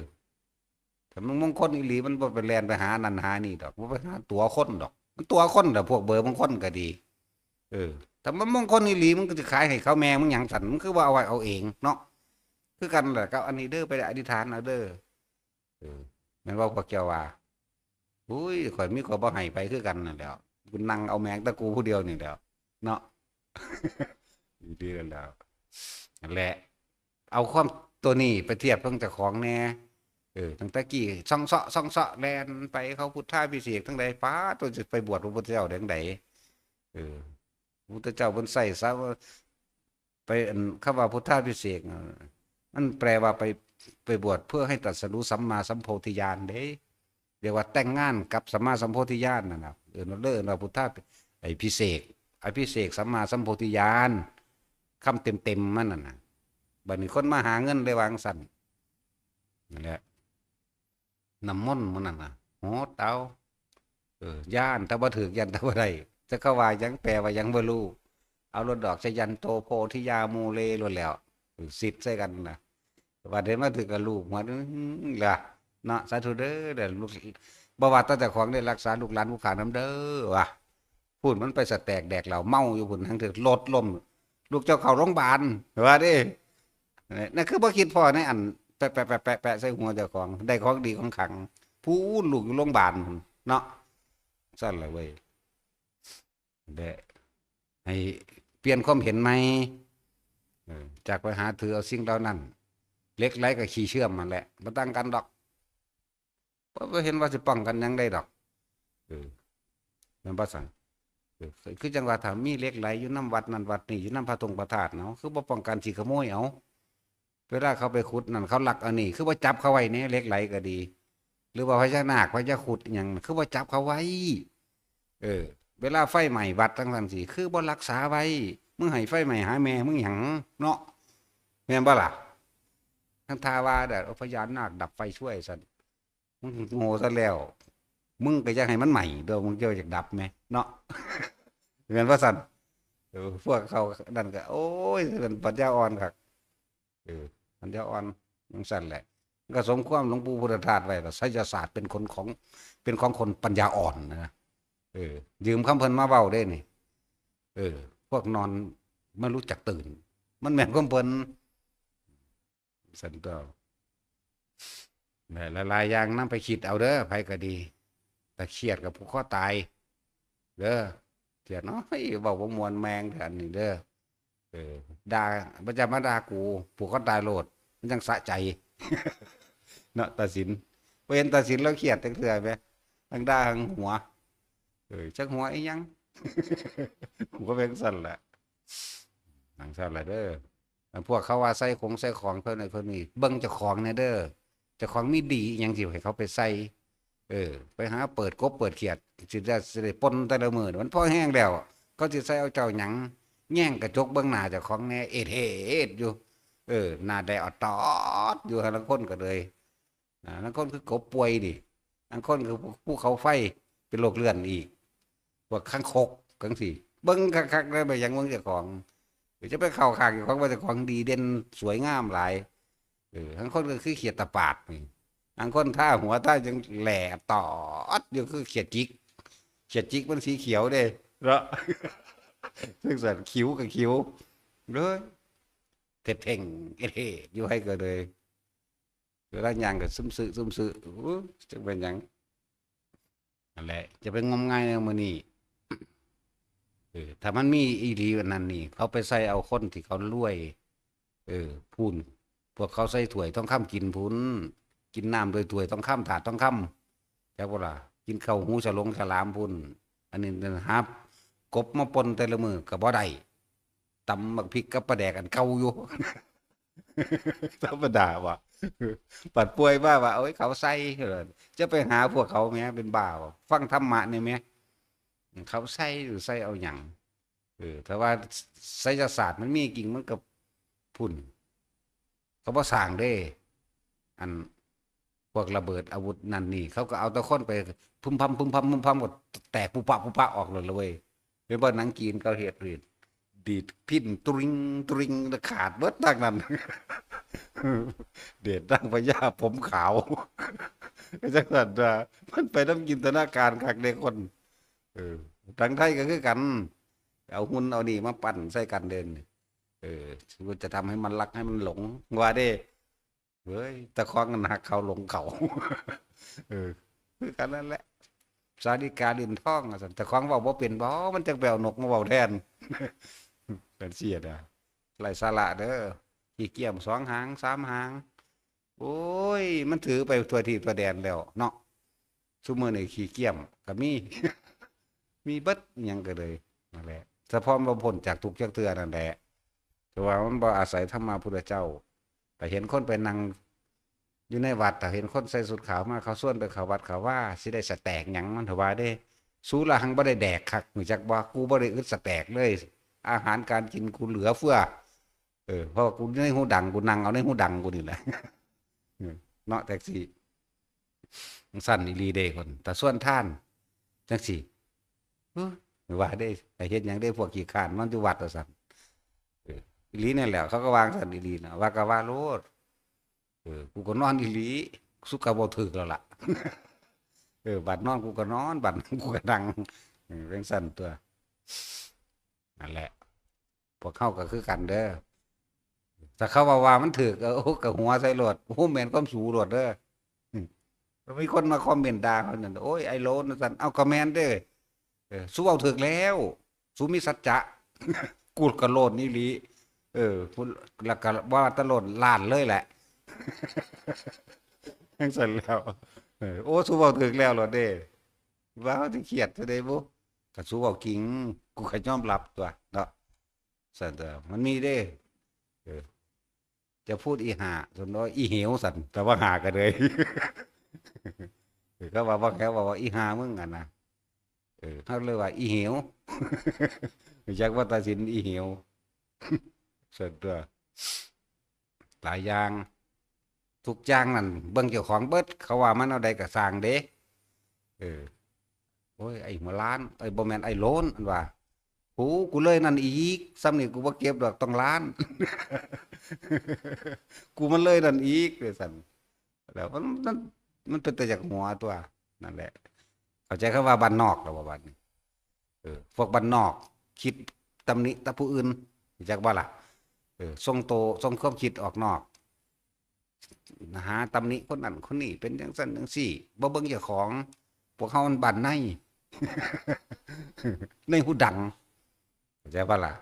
ถ้ามันมงคลอีหลีมันบ่ไปแล่นไปหานั่นหานี่ดอก บ่ไปหาตั๋วคนดอก มันตั๋วคนแหละ พวกเบอร์มงคลก็ดี เออ ถ้ามันมงคลอีหลีมันก็สิขายให้เขาแม่มึงหยังสั่น มันคือว่าเอาไว้เอาเองเนาะ คือกันแหละ ก็อันนี้เด้อ ไปอธิษฐานเอาเด้อ เออ แม่นว่าพวกเจ้าว่า อุ้ย ข่อยมีข่อยบ่ให้ไปคือกันนั่นแหล้ว กูนั่งเอาแม่งแต่กูผู้เดียวนี่แหล้ว เนาะ อยู่ดีกันแล้ว นั่นแหละ เอาความตัวนี้ไปเทียบเบิ่งเจ้าของแหน่ เออ ตั้งแต่กี้ ซ่องเซาะ ซ่องเซาะ แล่นไปเขาพุทธาภิเษกทั้งใด ป๊าด ตัวจะไปบวชพระพุทธเจ้าได้จั่งใด เออ พระพุทธเจ้าเพิ่นใส่ซะว่า ไปอัน คำว่าพุทธาภิเษกน่ะ มันแปลว่าไป ไปบวชเพื่อให้ตรัสรู้สัมมาสัมโพธิญาณเด้ เรียกว่าแต่งงานกับสัมมาสัมโพธิญาณนั่นน่ะ เอิ้นว่า เอิ้นว่าพุทธา ไอ้พิเศษก อภิเษกสัมมาสัมโพธิญาณ คำเต็มๆมันนั่นน่ะ บัดนี้คนมาหาเงินเลยว่าจั่งซั่น นั่นแหละ น้ำมนต์มื้อนั้นน่ะ โหดเอา เออ ย้านแต่บ่ถืก ย้านแต่บ่ได้ จักเขาว่าหยัง แปลว่าหยังบ่รู้ เอาโลดดอก ชยันโตโพธิยามูเลโลดแล้ว เออ สิทธิ์ใส่กันนะ บัดเห็นมาถืกกับลูกหัว อื้อหือล่ะ เนาะ สาธุเด้อ เด้อลูก บ่ว่าแต่เจ้าของได้รักษาลูกหลานผู้ขานำเด้อว่ะ พู้นมันไปสะแตกแดกเหล้าเมาอยู่พู้น ทั้งเทื่อรถล้ม ลูกเจ้าเข้าโรงพยาบาล ว่าเด้ นั่นคือบ่คิดพ้อในอัน แปะ แปะ แปะ แปะ แปะใส่หัวเจ้าของ ได้ของดีของขลัง พู้นลูกอยู่โรงพยาบาลพู้นเนาะ ซั่นล่ะเว้ย และให้เปลี่ยนความเห็นใหม่ เออ จากไปหาถือเอาสิ่งเหล่านั้น เหล็กไหลกับขี้เชื่อมนั่นแหละ บ่ต่างกันดอก บ่ บ่เห็นว่าสิป้องกันหยังได้ดอก เออ แม่นบ่ซั่น เออ คือจั่งว่าถ้ามีเหล็กไหลอยู่นำวัดนั่นวัดนี่ อยู่นำพระธงพระธาตุเนาะ คือบ่ป้องกันสิขโมยเอา เวลาเขาไปขุดนั่นเขาลักเอานี่ คือบ่จับเขาไว้แหน่ เหล็กไหลก็ดี หรือว่าพญานาคพญาครุฑอิหยัง คือบ่จับเขาไว้ เออ เวลาไฟไหม้วัดจั่งซั่นสิ คือบ่รักษาไว้ มึงให้ไฟไหม้หาแม่มึงหยังเนาะ แม่นบ่ล่ะ คันถ้าว่าเด้อ เอาพญานาคดับไฟช่วยซั่น มึงโง่ซะแล้ว มึงก็อยากให้มันไหม้เด้อ มึงเจ้าอยากดับแหมเนาะ แม่นบ่ซั่น เออ พวกเขานั่นก็ โอ้ย เป็นปัญญาอ่อนคัก เออ ปัญญาอ่อนจั่งซั่นแหละ ก็สมความหลวงปู่พุทธทาสไว้ว่า ไสยศาสตร์เป็นคนของ เป็นของคนปัญญาอ่อนนะ เออ ยืมคำเพิ่นมาเว้าเด้นี่ เออ พวกนอนไม่รู้จักตื่น มันแม่นความเพิ่น ซั่นตั๊ว แหม หลายๆอย่างนำไปคิดเอาเด้อ ไผก็ดี ถ้าเครียดก็ผูกคอตาย เด้อ เครียด โอ้ย เว้าบ่ม่วนแม่งแท้อันนี้เด้อ เออ ด่า บ่จะมาด่ากู ผูกคอตายโลด มันจั่งสะใจ เนาะ ตาสิน บ่เห็นตาสินลาวเครียดจักเทื่อแหม ทั้งด่าทั้งหัว เออ จักหัวอีหยัง กูก็เป็นจั่งซั่นแหละ จั่งซั่นแหละเด้อ อันพวกเขาว่าใส่ของใส่ของเพิ่นนั่นเพิ่นนี่ เบิ่งเจ้าของแหน่เด้อ เจ้าของมีดีอิหยังสิให้เขาไปใส่ เออ ไปหาเปิดกบเปิดเขียด สิได้ สิได้ปล้นแต่ละมื้อ มันพอแฮงแล้ว เขาสิใส่เอาเจ้าหยัง แยงกระจกเบิ่งหน้าเจ้าของแหน่ เอดเฮดอยู่ เออ หน้าแดงออดตอดอยู่ ลางคนก็เลย อ่า ลางคนคือกบป่วยนี่ ลางคนคือภูเขาไฟ เป็นโรคเลื่อนอีก พวกคางคกจั่งซี้ เบิ่งคักๆ แล้วไปหยังเบิ่งเจ้าของ เดี๋ยวจะไปเข้าข้างเจ้าของ ว่าเจ้าของดีเด่นสวยงามหลาย เออ ลางคนก็คือเขียดตะปาดนี่ ลางคนทาหัวทาหยังแหล่ตอดอยู่ คือเขียดจิก เขียดจิกมันสีเขียวเด้ เนาะ จั่งซั่น คิ้วก็คิ้ว เด้อ เต็ดเท่ง เอดเฮดอยู่ ไผก็เลย เวลาย่างก็ซึมซึ ซึมซึ อู้ จักเป็นหยัง นั่นแหละ จะไปงมงายในมื้อนี้ เออ ถ้ามันมีอีหลีอันนั้นนี่ เขาไปใส่เอาคนที่เขารวย เออ พู้น พวกเขาใส่ถ้วยทองคำกินพู้น กินน้ำด้วยถ้วยทองคำ ถาดทองคำ จักบ่ล่ะ กินข้าวหูฉลงฉลามพู้น อันนี้หับกบมาปล้นแต่ละมื้อก็บ่ได้ ตำบักพริกกับปลาแดกอันเก่าอยู่ ธรรมดาว่ะ ปัดป่วยมาว่า โอ้ย เขาใส่ จะไปหาพวกเขาแหม เป็นบ้าว่ะ ฟังธรรมะนี่แหม เขาใส่หรือใส่เอาหยัง เออ ถ้าว่าไสยศาสตร์มันมีจริง มันก็พุ่น เขาบ่สร้างเด้ อัน พวกระเบิดอาวุธนั่นนี่ เขาก็เอาแต่คนไปพึมพำ พึมพำ พึมพำ ก็แตกปุปะปุปะออกเลยละเว้ย เป็นบ่หนังจีนเขาเฮ็ด ดีด ดีดพิณตริงตริง ขาดเบิดทั้งนั้น เดชนางพญาผมขาว จังซั่นว่า มันไปนำจินตนาการคักเด้คน เออ ทางไทยก็คือกัน เอาหุ่นเอานี่มาปั้นใส่กันเด่น เออ ว่าจะทำให้มันรักให้มันหลง ว่าเด้ เฮ้ย ตะคองกันหักเขาหลงเขา เออ คือกันนั่นแหละ สาลิกาเล่นทองว่าซั่น ตะคองเว้าบ่เป็นบ่ มันจักไปเอานกมาเว้าแทน เป็นเสียดาย ไร้สาระเด้อ ขี้เกียจสองหาง สามหาง โอ้ย มันถือไปทั่วทีปทั่วแดนแล้วเนาะ ซุมื้อนี้ขี้เกียจก็มี มีเบิดอิหยังก็เลย นั่นแหละ สะพอนบ่พ้นจากทุกข์จักเทื่อนั่นแหละ แต่ว่ามันบ่อาศัยธรรมะพุทธเจ้า แต่เห็นคนไปนั่งอยู่ในวัด แต่เห็นคนใส่ชุดขาวมา เขาชวนไปเข้าวัดเข้าวา สิได้สแต็กหยัง มันถวายเด้ สูละหังบ่ได้แดกคัก รู้จักบ่ กูบ่ได้อึดสแต็กเลย อาหารการกินกูเหลือเฟือ เออ เพราะว่ากูในหูดัง กูนั่งเอาในหูดังกูนี่แหละ เออ เนาะ จั่งซี้ จั่งซั่นอีหลีเด้คน แต่ส่วนทาน จั่งซี้ เออ ว่าเด้ ไปเฮ็ดหยังเด้ พวกขี้คร้านนอนอยู่วัด ว่าซั่น เออ อีหลีนั่นแหละ เขาก็วางซั่นอีหลีนะ ว่าก็ว่าโลด เออ กูก็นอนอีหลี สุกะบ่ถืกแล้วล่ะ เออ บัดนอนกูก็นอน บัดนั่งกูก็นั่ง เออ จั่งซั่นตั๊ว นั่นแหละ พวกเขาก็คือกันเด้อ ถ้าเขาว่า ว่ามันถืก เออ โอ้ ก็หัวใส่โลด โอ้ แม่นความสูโลดเด้อ อืม มีคนมาคอมเมนต์ด่าเขานั่น โอ้ย ไอ้โลนว่าซั่น เอาก็แม่นเด้อ เออ สูเว้าถืกแล้ว สูมีสัจจะ กูก็โลนอีหลี เออ พูด แล้วก็ว่าแต่โลนล้านเลยแหละ จั่งซั่นแล้ว เออ โอ้ สูเว้าถืกแล้วโลดเด้ ว่าเขาสิเครียดซะเด้บุ ก็สูเว้าจริง กูก็ยอมรับตั๊วเนาะ ซั่นตั๊ว มันมีเด้ เออ จะพูดอีห่า ซั่นเนาะ อีเหวซั่น แต่ว่าห่าก็เลย เออ เขาว่า ว่าแค่ว่า ว่าอีห่ามึงอะนะ เออ เขาเลยว่าอีเหว รู้จักว่าตาสินอีเหว ซั่นตั๊ว หลายอย่าง ทุกอย่างนั่นเบิ่งเจ้าของเบิด เขาว่ามันเอาใดก็ซ่างเด้ เออ โอ้ย ไอ้หัวล้าน เอ้ย บ่แม่น ไอ้โลน มันว่า โอ้ กูเลยนั่นอีก ส่ำนี้กูบ่เก็บดอก ต้องล้าน กูมันเลยนั่นอีก ว่าซั่น แล้วมัน มัน มันเป็นตาอยากหัวตั๊ว นั่นแหละ เข้าใจคำว่าบ้านนอกแล้วบ่บัดนี้ เออ พวกบ้านนอก คิดตำหนิแต่ผู้อื่น รู้จักบ่ล่ะ เออ ส่งโต ส่งความคิดออกนอก หาตำหนิคนนั้นคนนี้ เป็นจั่งซั่นจั่งซี้ บ่เบิ่งเจ้าของ พวกเฮามันบ้านใน ในหูดัง เข้าใจบ่ล่ะ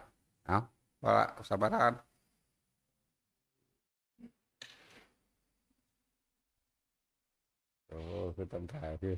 เอ้า พอละ สัมปทาน โอ้ คือต้องถ่ายคือ